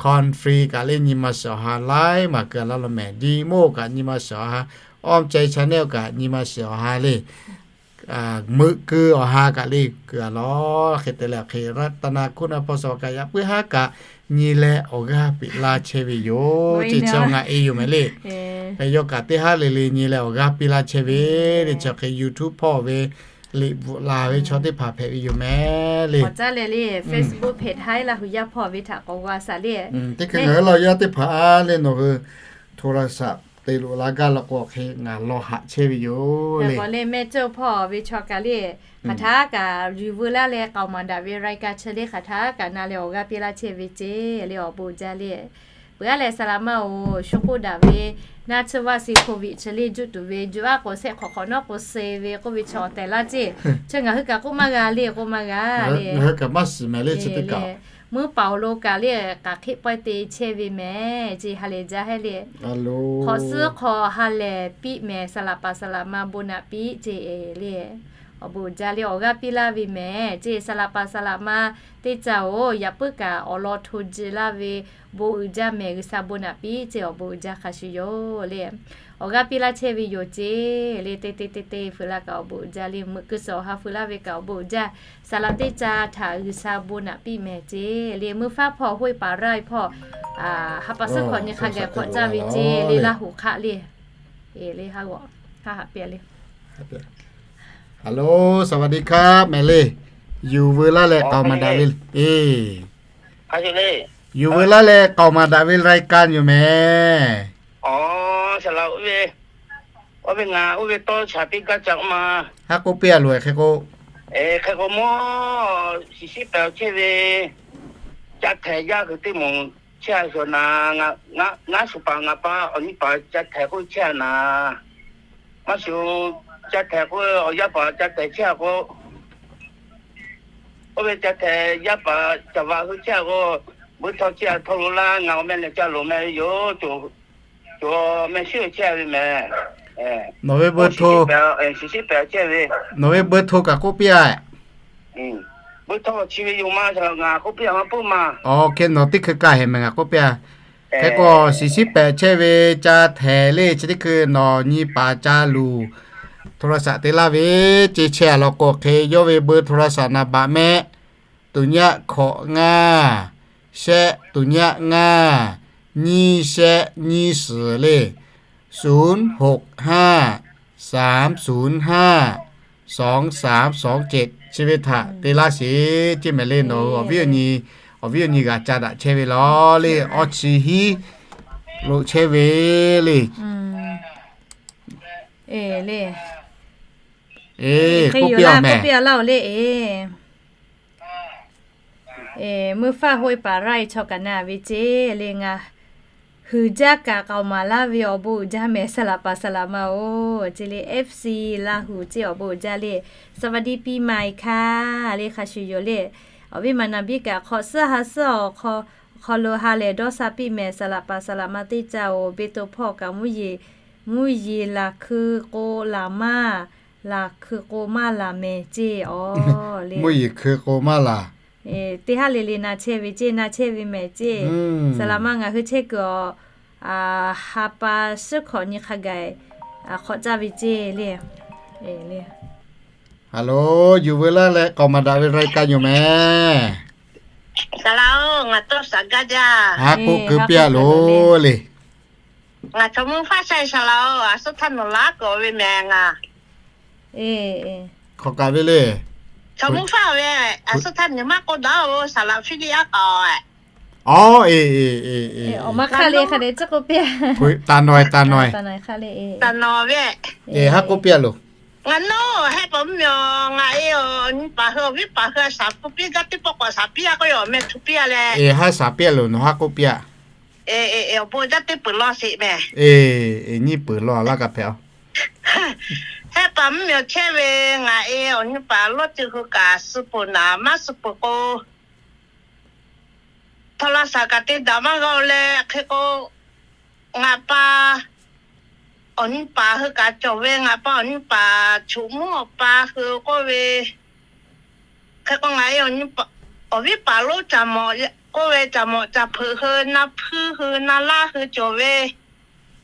Country kaꞈ le nyi ma shiˍ awˬ ha laiˉ maˍ kuiˬ laˇ law mehˍ, Dimo kaꞈ nyi ma shiˍ awˬ ha, Awˬ cai channel kaꞈ nyi ma shiˍ awˬ ha le. Meuꞈ keu awˬ ha kaꞈ le kuiˬ laˇ law. Hk'e te leh hk'e รัตนคุณ a hpawˇ suh kaꞈ yaꞈ puiˉ haˉ kaꞈ nyi leh awˬ g'aˇ piˇ laˇ chehˇ ve yoˬ ceˇ. Chi ngaˬ e yoˬ mehˍ le. Hk'e yawˇ kaꞈ teˇ haˉ le le nyi leh awˬ g'aˇ piˇ laˇ chehˇ ve le. Chi hk'e YouTube hpawˇ ve liꞈ bvuhꞈ laˬ ve chaw teˇ hpaˍ hpehꞈ ve yoˬ mehˍ le. Awˬ caˉ leh le Facebook hpehꞈ htaˇ Laˇ huˍ yaˇ hpawˇ ve htaꞈ k'awꞈ g'a shaˍ le. Teˇ hkui ngaˬ hui laˇ yaˇ teˇ hpaˍ le nawˬ hui โทรศัพท์ te luꞈ la gaˇ law k'o hk'e ngaˬ law haꞈ chehˇ ve yoˬ le. K'awꞈ le mehˇ ceuˇ hpawˇ ve chaw kaꞈ le hk'aˬ htaˇ kaꞈ yuˬ veu laˇ leh k'aoˍ maˍ daꞈ ve รายการ chi le hk'aˬ htaˇ kaꞈ na leh awˬ g'aˇ piˇ laˇ chehˇ ve ceˇ le. Awˬ bon jaˇ le. Peuˬ aˉ leh saˍ laꞈ ma oˬ shu k'oˆ daꞈ ve naˆ tsuhˇ vaˆ shiˍ Covid chi le juˆ tuˬ ve juˆ aˉ k'o shehˆ hk'awꞈ hk'awꞈ nawˉ k'o suh ve k'oˆ ve chaw tehꞈ laˇ ceˇ. Chi ngaˬ hui kaꞈ k'oˆ maˇ g'a le, k'oˆ maˇ g'a le. Ngaˬ hui kaꞈ maˇ shiˍ mehˍ le chi teˇ kaꞈ. Mvuhˇ paˍ awˬ lo kaꞈ le k'aˬ hk'eˆ pawehˇ te chehˇ ve mehˍ ceˇ ha lehˬ jaˇ hehˉ le. Hk'awꞈ suhˉ hk'aw ha lehˬ piˇ mehˍ saˍ laꞈ paˍ saˍ laꞈ ma bon naꞈ piˇ ceˇ le. awˬ bon uiˍ jaˇ le, awˬ g'aˇ piˇ laˇ ve mehˍ ceˇ. Saˍ laꞈ paˍ saˍ laꞈ ma teˇ caˇ-oˬ, yaꞈ puiˉ kaꞈ awˬ lawn hto ji laˇ ve bon uiˍ jaˇ mehˍ, G'uiˬsha bon naꞈ piˇ ceˇ, awˬ bon uiˍ jaˇ hk'a shuˍ yoˬ le. Awˬ g'aˇ piˇ laˇ chehˇ ve yoˬ ceˇ le, teˇ teˇ teˇ teˇ feu laˇ kaꞈ awˬ bon uiˍ jaˇ le, meuꞈ keu suhˍ awˬ ha feu laˇ ve kaꞈ awˬ bon uiˍ jaˇ, saˍ laꞈ teˇ caˇ htaꞈ G'uiˬsha bon naꞈ piˇ mehˍ ceˇ le. Mvuhˇ faˉ hpawˇ hoˆ paˍ raˇ hpawˇ, ha pa suhˉ hkawꞈ nyi hk'a gaˬ hk'awꞈ caˇ ve ceˇ le, Laˇ huˍ hk'aˆ le. E le, ha g'awꞈ, ha haꞈ piˇ le. Hello, สวัสดีครับ mehˍ le. Yuˬ veu laˇ leh k'aoˍ maˍ daꞈ ve, e, yuˬ veu laˇ leh k'aoˍ maˍ daꞈ ve รายการ yoˬ mehˍ. Aˬ, saˍ laꞈ oˇ ve, oˇ ve ngaˬ oˇ ve tawˇ shaˍ piˇ gaˇ ca ma. Haˉ k'oˆ piˇ a loˬ hk'e k'o, hk'e k'o mawˇ shiˍ shiˉ pehˍ chehˇ ve ca htehˍ yaˇ hui teˇ moˍ chehˇ a shuˍ naˍ, ngaˇ shuˍ paˍ ngaˬ pa awˬ nyi paˍ ca htehˍ k'oˆ chehˇ a naˍ. Maˇ shuˍ, ca htehˍ k'oˆ awˬ yaˇ paˍ ca htehˍ chehˇ a k'o, oˇ ve ca htehˍ yaˇ paˍ caˍ va hui chehˇ a k'o, buiˇ htawˇ chehˇ a htawˇ lo laˇ, ngaˬ awˬ meh lehˬ ca loˍ meh yoˬ. Cawˬ meh shiˉ chehˇ ve mehˍ. Nawˬ ve buiˇ htawˇ, shiˍ shiˉ pehˍ chehˇ ve, nawˬ ve buiˇ htawˇ kaꞈ k'oˆ piˇ a. Buiˇ htawˇ chi ve yoˬ ma, ngaˬ k'oˆ piˇ a maˇ peuˬ ma. Aˬ, hk'e nawˬ teˇ hkui kaꞈ hehꞈ mehˍ ngaˬ k'oˆ piˇ a. Hk'e k'o shiˍ shiˉ pehˍ chehˇ ve ca htehˍ le, chi teˇ hkui nawˬ nyi paˍ ca luˬ โทรศัพท์ te laˇ ve ceˇ. Chehˇ a law k'o hk'e yawˇ ve เบอร์โทรศัพท์ naˍ baꞈ mehˆ tuˬ nyaˆ hkawꞈ ngaˇ, shehˆ tuˬ nyaˆ ngaˇ, nyiˇ shehˆ nyiˇ suhˍ le, ศูนย์หกห้า สามศูนย์ห้า สองสามสองเจ็ด chi ve htaꞈ te laˇ sheˍ ceˇ mehˍ le. Nawˬ hui awˬ viˉ awˬ nyi, awˬ viˉ awˬ nyi g'a ca daꞈ chehˇ ve law le, awˇ chi hiˉ loꞈ chehˇ ve le. E le, e, k'oˆ piˇ a mehˍ, k'oˆ piˇ a laˇ oˬ le e. Mvuhˇ faˉ hoˆ paˍ raˇ chaw kaꞈ na ve ceˇ le, ngaˬ hui jaˇ kaꞈ k'aoˍ maˍ laˇ ve awˬ bon uiˍ jaˇ mehˍ, saˍ laꞈ paˍ saˍ laꞈ ma oˬ ceˇ le. FC Laˇ huˍ ceˇ, awˬ bon uiˍ jaˇ le. สวัสดีปีใหม่ค่ะ le hk'a shuˍ yoˬ le. Awˬ viˉ maˍ naˍ biˇ kaꞈ hk'awꞈ suhˉ ha suhˉ awˬ hk'aw lo ha lehˬ dawˇ sha piˇ mehˍ, saˍ laꞈ paˍ saˍ laꞈ ma teˇ caˇ oˬ. Beˇ to hpawˇ kaꞈ mvuhˇ yeˬ, mvuhˇ yeˬ laˬ hkui k'o laˬ maˇ, laˬ hkui k'o maˇ laˬ mehˍ ceˇ a le. Mvuhˇ yeˬ hkui k'o maˇ laˬ. Teˇ haˉ le le na chehˇ ve ceˇ, na chehˇ ve mehˍ ceˇ. Saˍ laꞈ ma ngaˬ hui chehˇ kuiˬ awˬ, ha pa suhˉ hkawꞈ nyi hk'a gaˬ hk'awꞈ caˇ ve ceˇ le. Hello, yuˬ veu laˇ leh k'aoˍ maˍ daꞈ ve รายการ yoˬ mehˍ. Saˍ laꞈ-oˬ, ngaˬ tawˇ shaˍ gaˇ jaˇ. Haˉ k'oˆ keu piˇ a loˬ le. Ngaˬ chaw mvuhˇ faˉ sha saˍ laꞈ-oˬ, a suhˉ htaˇ nawˬ laˉ k'awꞈ ve mehˍ ngaˬ. Hk'aw kaꞈ ve le. Chaw mvuhˇ faˉ ve, a suhˉ htaˇ nawˬ maˇ k'oˆ daꞈ-oˬ, saˍ laꞈ fiˇ liˇ aˉ k'awꞈ. Aˬ, e, e, e, e. Awˬ ma hk'aˇ le hk'a dehꞈ ciˉ k'oˆ piˇ a. Taˍ nawˬ, taˍ nawˬ, taˍ nawˬ ve, haˉ k'oˆ piˇ a loˬ. Ngaˬ nawˬ hehˆ paˍ mvuhˇ miˬ-oˬ, ngaˬ e awˬ nyi paˍ hui awˬ viˉ paˍ hui a shaˍ hpu piˇ gaˇ teˇ pawˆ k'awꞈ shaˍ piˇ a k'oˆ ve awˬ meh htu piˇ a leh. E haˉ shaˍ piˇ a loˬ, nawˬ haˉ k'oˆ piˇ a. E, awˬ bon jaˇ teˇ peuˬ law sheˍ mehˍ. E, nyiˇ peuˬ law laˇ kaꞈ hpehꞈ a. Hehˆ paˍ mvuhˇ miˬ-oˬ, chehˇ ve ngaˬ e awˬ nyi paˍ lawˇ ceuˬ hui kaꞈ suh peuˬ naˍ maˇ suh peuˬ k'o, โทรศัพท์ kaꞈ te daꞈ maˇ g'a-o leh hk'e k'o, ngaˬ pa awˬ nyi paˍ hui kaꞈ cawˬ ve, ngaˬ pa awˬ nyi paˍ choˬ mvuhˇ awˬ pa hui k'oˆ ve, hk'e k'o ngaˬ e awˬ viˉ paˍ lonˉ caꞈ mawꞈ k'oˆ ve, caꞈ mawꞈ caꞈ hpeuꞈ hui, na hpuiˇ hui, na laˇ hui cawˬ ve,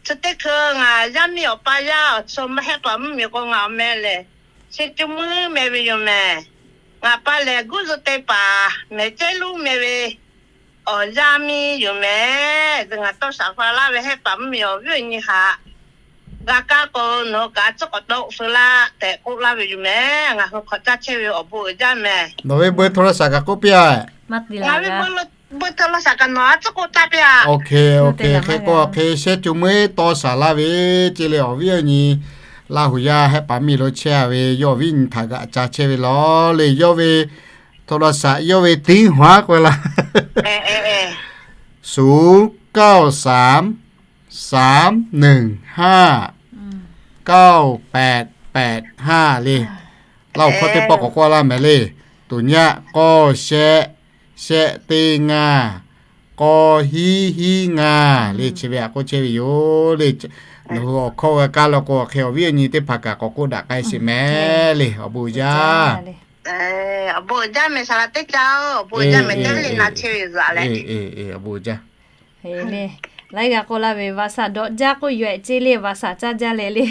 chi teˇ hkui ngaˬ yaˇ miˇ awˬ pa yaˇ awˬ chi maˇ hehˆ paˍ mvuhˇ miˬ k'o ngaˬ awˬ meh lehˬ, chi cuˇ muiˉ meh ve yoˬ mehˍ. Ngaˬ pa lehˬ guˇ zuhꞈ te paˍ mehˍ cehˉ lonˉ meh ve awˬ yaˇ miˇ yoˬ mehˍ. Ngaˬ tawˇ shaˍ hpa laˇ ve hehˆ paˍ mvuhˇ miˬ awˬ viˉ awˬ nyi htaꞈ g'a kaˇ k'o, nawˬ hui kaꞈ tcuhˉ k'awꞈ dawˆ feu laˇ tehꞈ k'oˆ laˇ ve yoˬ mehˍ. Ngaˬ hui hk'awꞈ caˇ chehˇ ve awˬ bon uiˍ jaˇ mehˍ. Nawˬ ve เบอร์โทรศัพท์ kaꞈ k'oˆ piˇ a. Ngaˬ ve bon htaꞈ law shaˍ kaꞈ nawˬ a tcuhˉ k'oˆ taˇ piˇ a. Oˇ hk'e, oˇ hk'e, hk'e k'o hk'e shehˇ co meuˇ tawˇ shaˍ laˇ ve ceˇ le, awˬ viˉ awˬ nyi Laˇ huˍ yaˇ hehˆ paˍ miˇ lo chehˇ a ve, yawˇ awˬ viˉ nyi htaꞈ g'aꞈ ca chehˇ ve law le, yawˇ ve โทรศัพท์ yawˇ ve 电话 k'oˆ ve laˇ, ศูนย์เก้าสาม สามหนึ่งห้า เก้าแปดแปดห้า le. Laˇ huˍ hkawˇ teˇ pawˆ k'awꞈ k'oˆ laˇ mehˍ le. Tuˬ nyaˆ k'awˇ shehˆ, shehˆ teˇ ngaˇ, k'awˇ hiˉ hiˉ ngaˇ le, chi ve htaꞈ k'oˆ chehˇ ve yoˬ le. Nawˬ hui awˬ hkawˇ g'a kaˇ law k'o, awˬ hk'e awˬ viˉ awˬ nyi teˇ hpaˍ kaꞈ k'awꞈ k'oˆ daꞈ k'ai sheˍ mehˍ le, awˬ bon uiˍ jaˇ. Awˬ bon uiˍ jaˇ. Laiˉ g'a k'oˆ laˇ ve, vaꞈ shaˍ dawꞈ jaˇ k'oˆ yuˬ-eh ce le, vaꞈ shaˍ caˇ jaˇ leh le.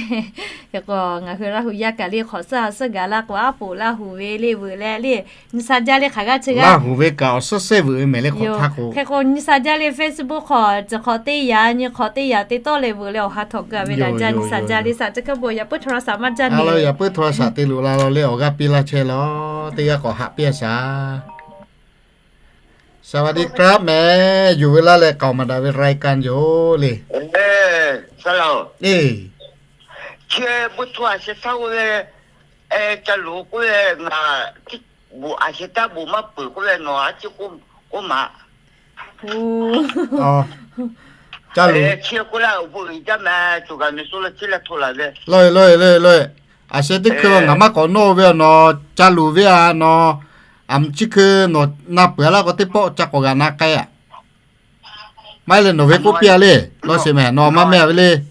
Hk'e k'o, ngaˬ hui Laˇ hu yaˇ kaꞈ le, hk'awꞈ suhˉ ha suhˉ gaˬ laˇ k'o, aˉ poꞈ Laˇ hu ve le veuꞈ leh le, nyi sha jaˇ le hk'aˬ g'aˇ chi g'aˇ. Laˇ hu ve kaꞈ awˬ suhˉ suhˉ veuꞈ ve mehˍ le, hk'aˬ htaˇ k'o. Hk'e k'o, nyi sha jaˇ le Facebook hk'aw, chi hk'awꞈ teˇ yaꞈ nyi hk'awꞈ teˇ yaꞈ te tawˆ leh veuꞈ leh awˬ ha htawꞈ gaˬ ve laꞈ jaˇ, nyi sha jaˇ le, shaˍ chi hk'e bon yaꞈ puiˉ โทรศัพท์ maˇ jaˇ le. Yaꞈ puiˉ โทรศัพท์ te loꞈ la law le, awˬ g'aˇ piˇ laˇ chehˇ law, teˇ g'aˇ k'awꞈ haꞈ piˇ a shaˍ. สวัสดีครับ mehˍ, yuˬ ve laˇ leh k'aoˍ maˍ daꞈ ve รายการ yoˬ le. Eˬ, chi bvuhˇ htaˇ a sheh htaˇ k'oˆ ve, ca luˬ k'oˆ ve, ngaˬ a sheh htaˇ bon maˇ peuˬ k'oˆ ve, nawˬ a ciˉ k'oˆ maˍ. Ca luˬ, lawˇ e lawˇ e lawˇ e, a sheh teˇ hkui ngaˬ maˇ k'awꞈ nawˇ ve a, nawˬ ca luˬ ve a, nawˬ a mvuhˇ chi hkui nawˬ na peuˬ a laˇ k'o, teˇ pawˆ ca k'awꞈ g'aꞈ na k'ai a. Maˇ heˆ leh nawˬ ve k'oˆ piˇ a le, lawˇ sheˍ mehˍ, nawˬ a maˇ mehˆ a ve le.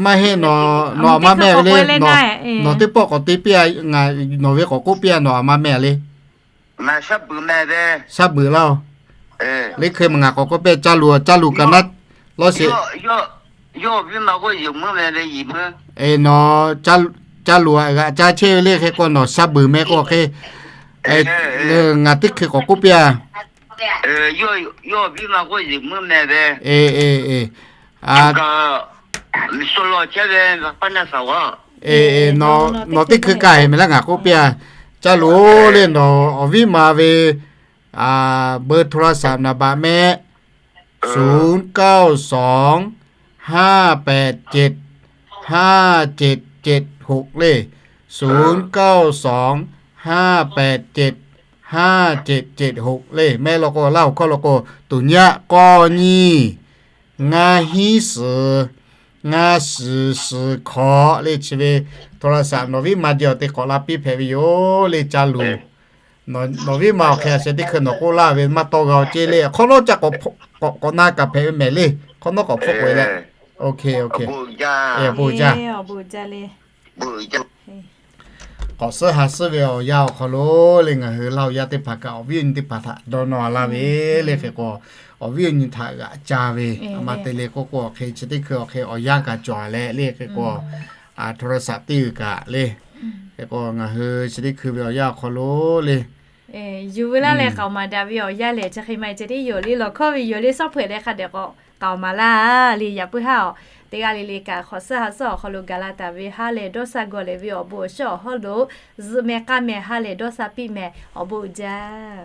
Maˇ heˆ, nawˬ a maˇ mehˆ ve le. Nawˬ teˇ pawˆ k'awꞈ te piˇ a, nawˬ ve k'awꞈ k'oˆ piˇ a, nawˬ a maˇ mehˆ a le. Sha beuꞈ laˇ oˬ. Liꞈ hk'e ma ngaˬ k'awꞈ k'oˆ piˇ, ca luˬ, ca luˬ kaꞈ na, lawˇ sheˍ. Nawˬ ca luˬ a g'aꞈ ca chehˇ ve le, hk'e k'o nawˬ sha beuꞈ meh k'o hk'e, ngaˬ teˇ hkui k'awꞈ k'oˆ piˇ a. Eˬ, eˬ, eˬ, nawˬ teˇ hkui ka heˍ mehˍ laˇ ngaˬ k'oˆ piˇ a. Ca luˬ le, nawˬ awˬ viˉ ma ve เบอร์โทรศัพท์ naˍ baꞈ mehˆ, ศูนย์เก้าสอง ห้าแปดเจ็ด ห้าเจ็ดเจ็ดหก le, ศูนย์เก้าสอง ห้าแปดเจ็ด ห้าเจ็ดเจ็ดหก le. Mehˆ law k'o, Laˇ huˍ hkawˇ law k'o, tuˍ nyaˆ k'awˇ nyiˇ ngaˇ hiˉ suhˍ ngaˇ shiˍ suhˍ hkawꞈ le. Chi ve โทรศัพท์ nawˬ viˉ ma jehˬ awˬ te k'awꞈ la piˇ hpehꞈ ve yoˬ le, ca luˬ. Nawˬ viˉ ma awˬ hk'e a sheh teˇ hkui nawˬ k'oˆ laˇ ve maˇ tawˇ g'a oˬ ce le, hk'awꞈ nawˉ ca k'awꞈ na kaꞈ hpehꞈ ve mehˍ le, hk'awꞈ nawˉ k'awꞈ hpfuhˆ k'oꞈ e leh. Awˬ bon jaˇ. K'awꞈ suhˉ ha suhˉ ve awˬ yanˇ awˬ hk'aw lo le, ngaˬ hui Laˇ huˍ yaˇ teˇ hpaˍ kaꞈ awˬ viˉ awˬ nyi teˇ hpaˍ htaꞈ dawˇ nawˇ laˇ ve le, hk'e k'o awˬ viˉ awˬ nyi htaꞈ g'aꞈ ca ve, a ma te le k'oˆ k'o, awˬ hk'e chi teˇ hkui awˬ hk'e awˬ yanˇ kaꞈ cawˬ leh le, hk'e k'o โทรศัพท์ teˇ g'uiˬ kaꞈ le, hk'e k'o ngaˬ hui chi teˇ hkui ve awˬ yanˇ awˬ hk'aw lo le, yuˬ ve laˇ leh k'aoˍ maˍ daꞈ ve awˬ yanˇ lehˬ, chi hk'e ma e ceh tiˉ yoˬ le, lawˬ hkawˇ ve yoˬ le, shawˉ hpeuꞈ leh hk'a dehꞈ k'awꞈ k'aoˍ maˍ laˇ le. Yaꞈ puiˉ haˉ awˬ, teˇ g'aˇ le le kaꞈ hk'awꞈ suhˉ ha suhˉ awˬ hk'aw lo gaˬ la taˍ ve ha lehˬ dawˇ sha gawˬ leh ve awˬ bon awˬ shiˉ awˬ hawˉ lo zuhꞈ meh k'aˇ meh ha lehˬ dawˇ sha piˇ meh, awˬ bon uiˍ jaˇ.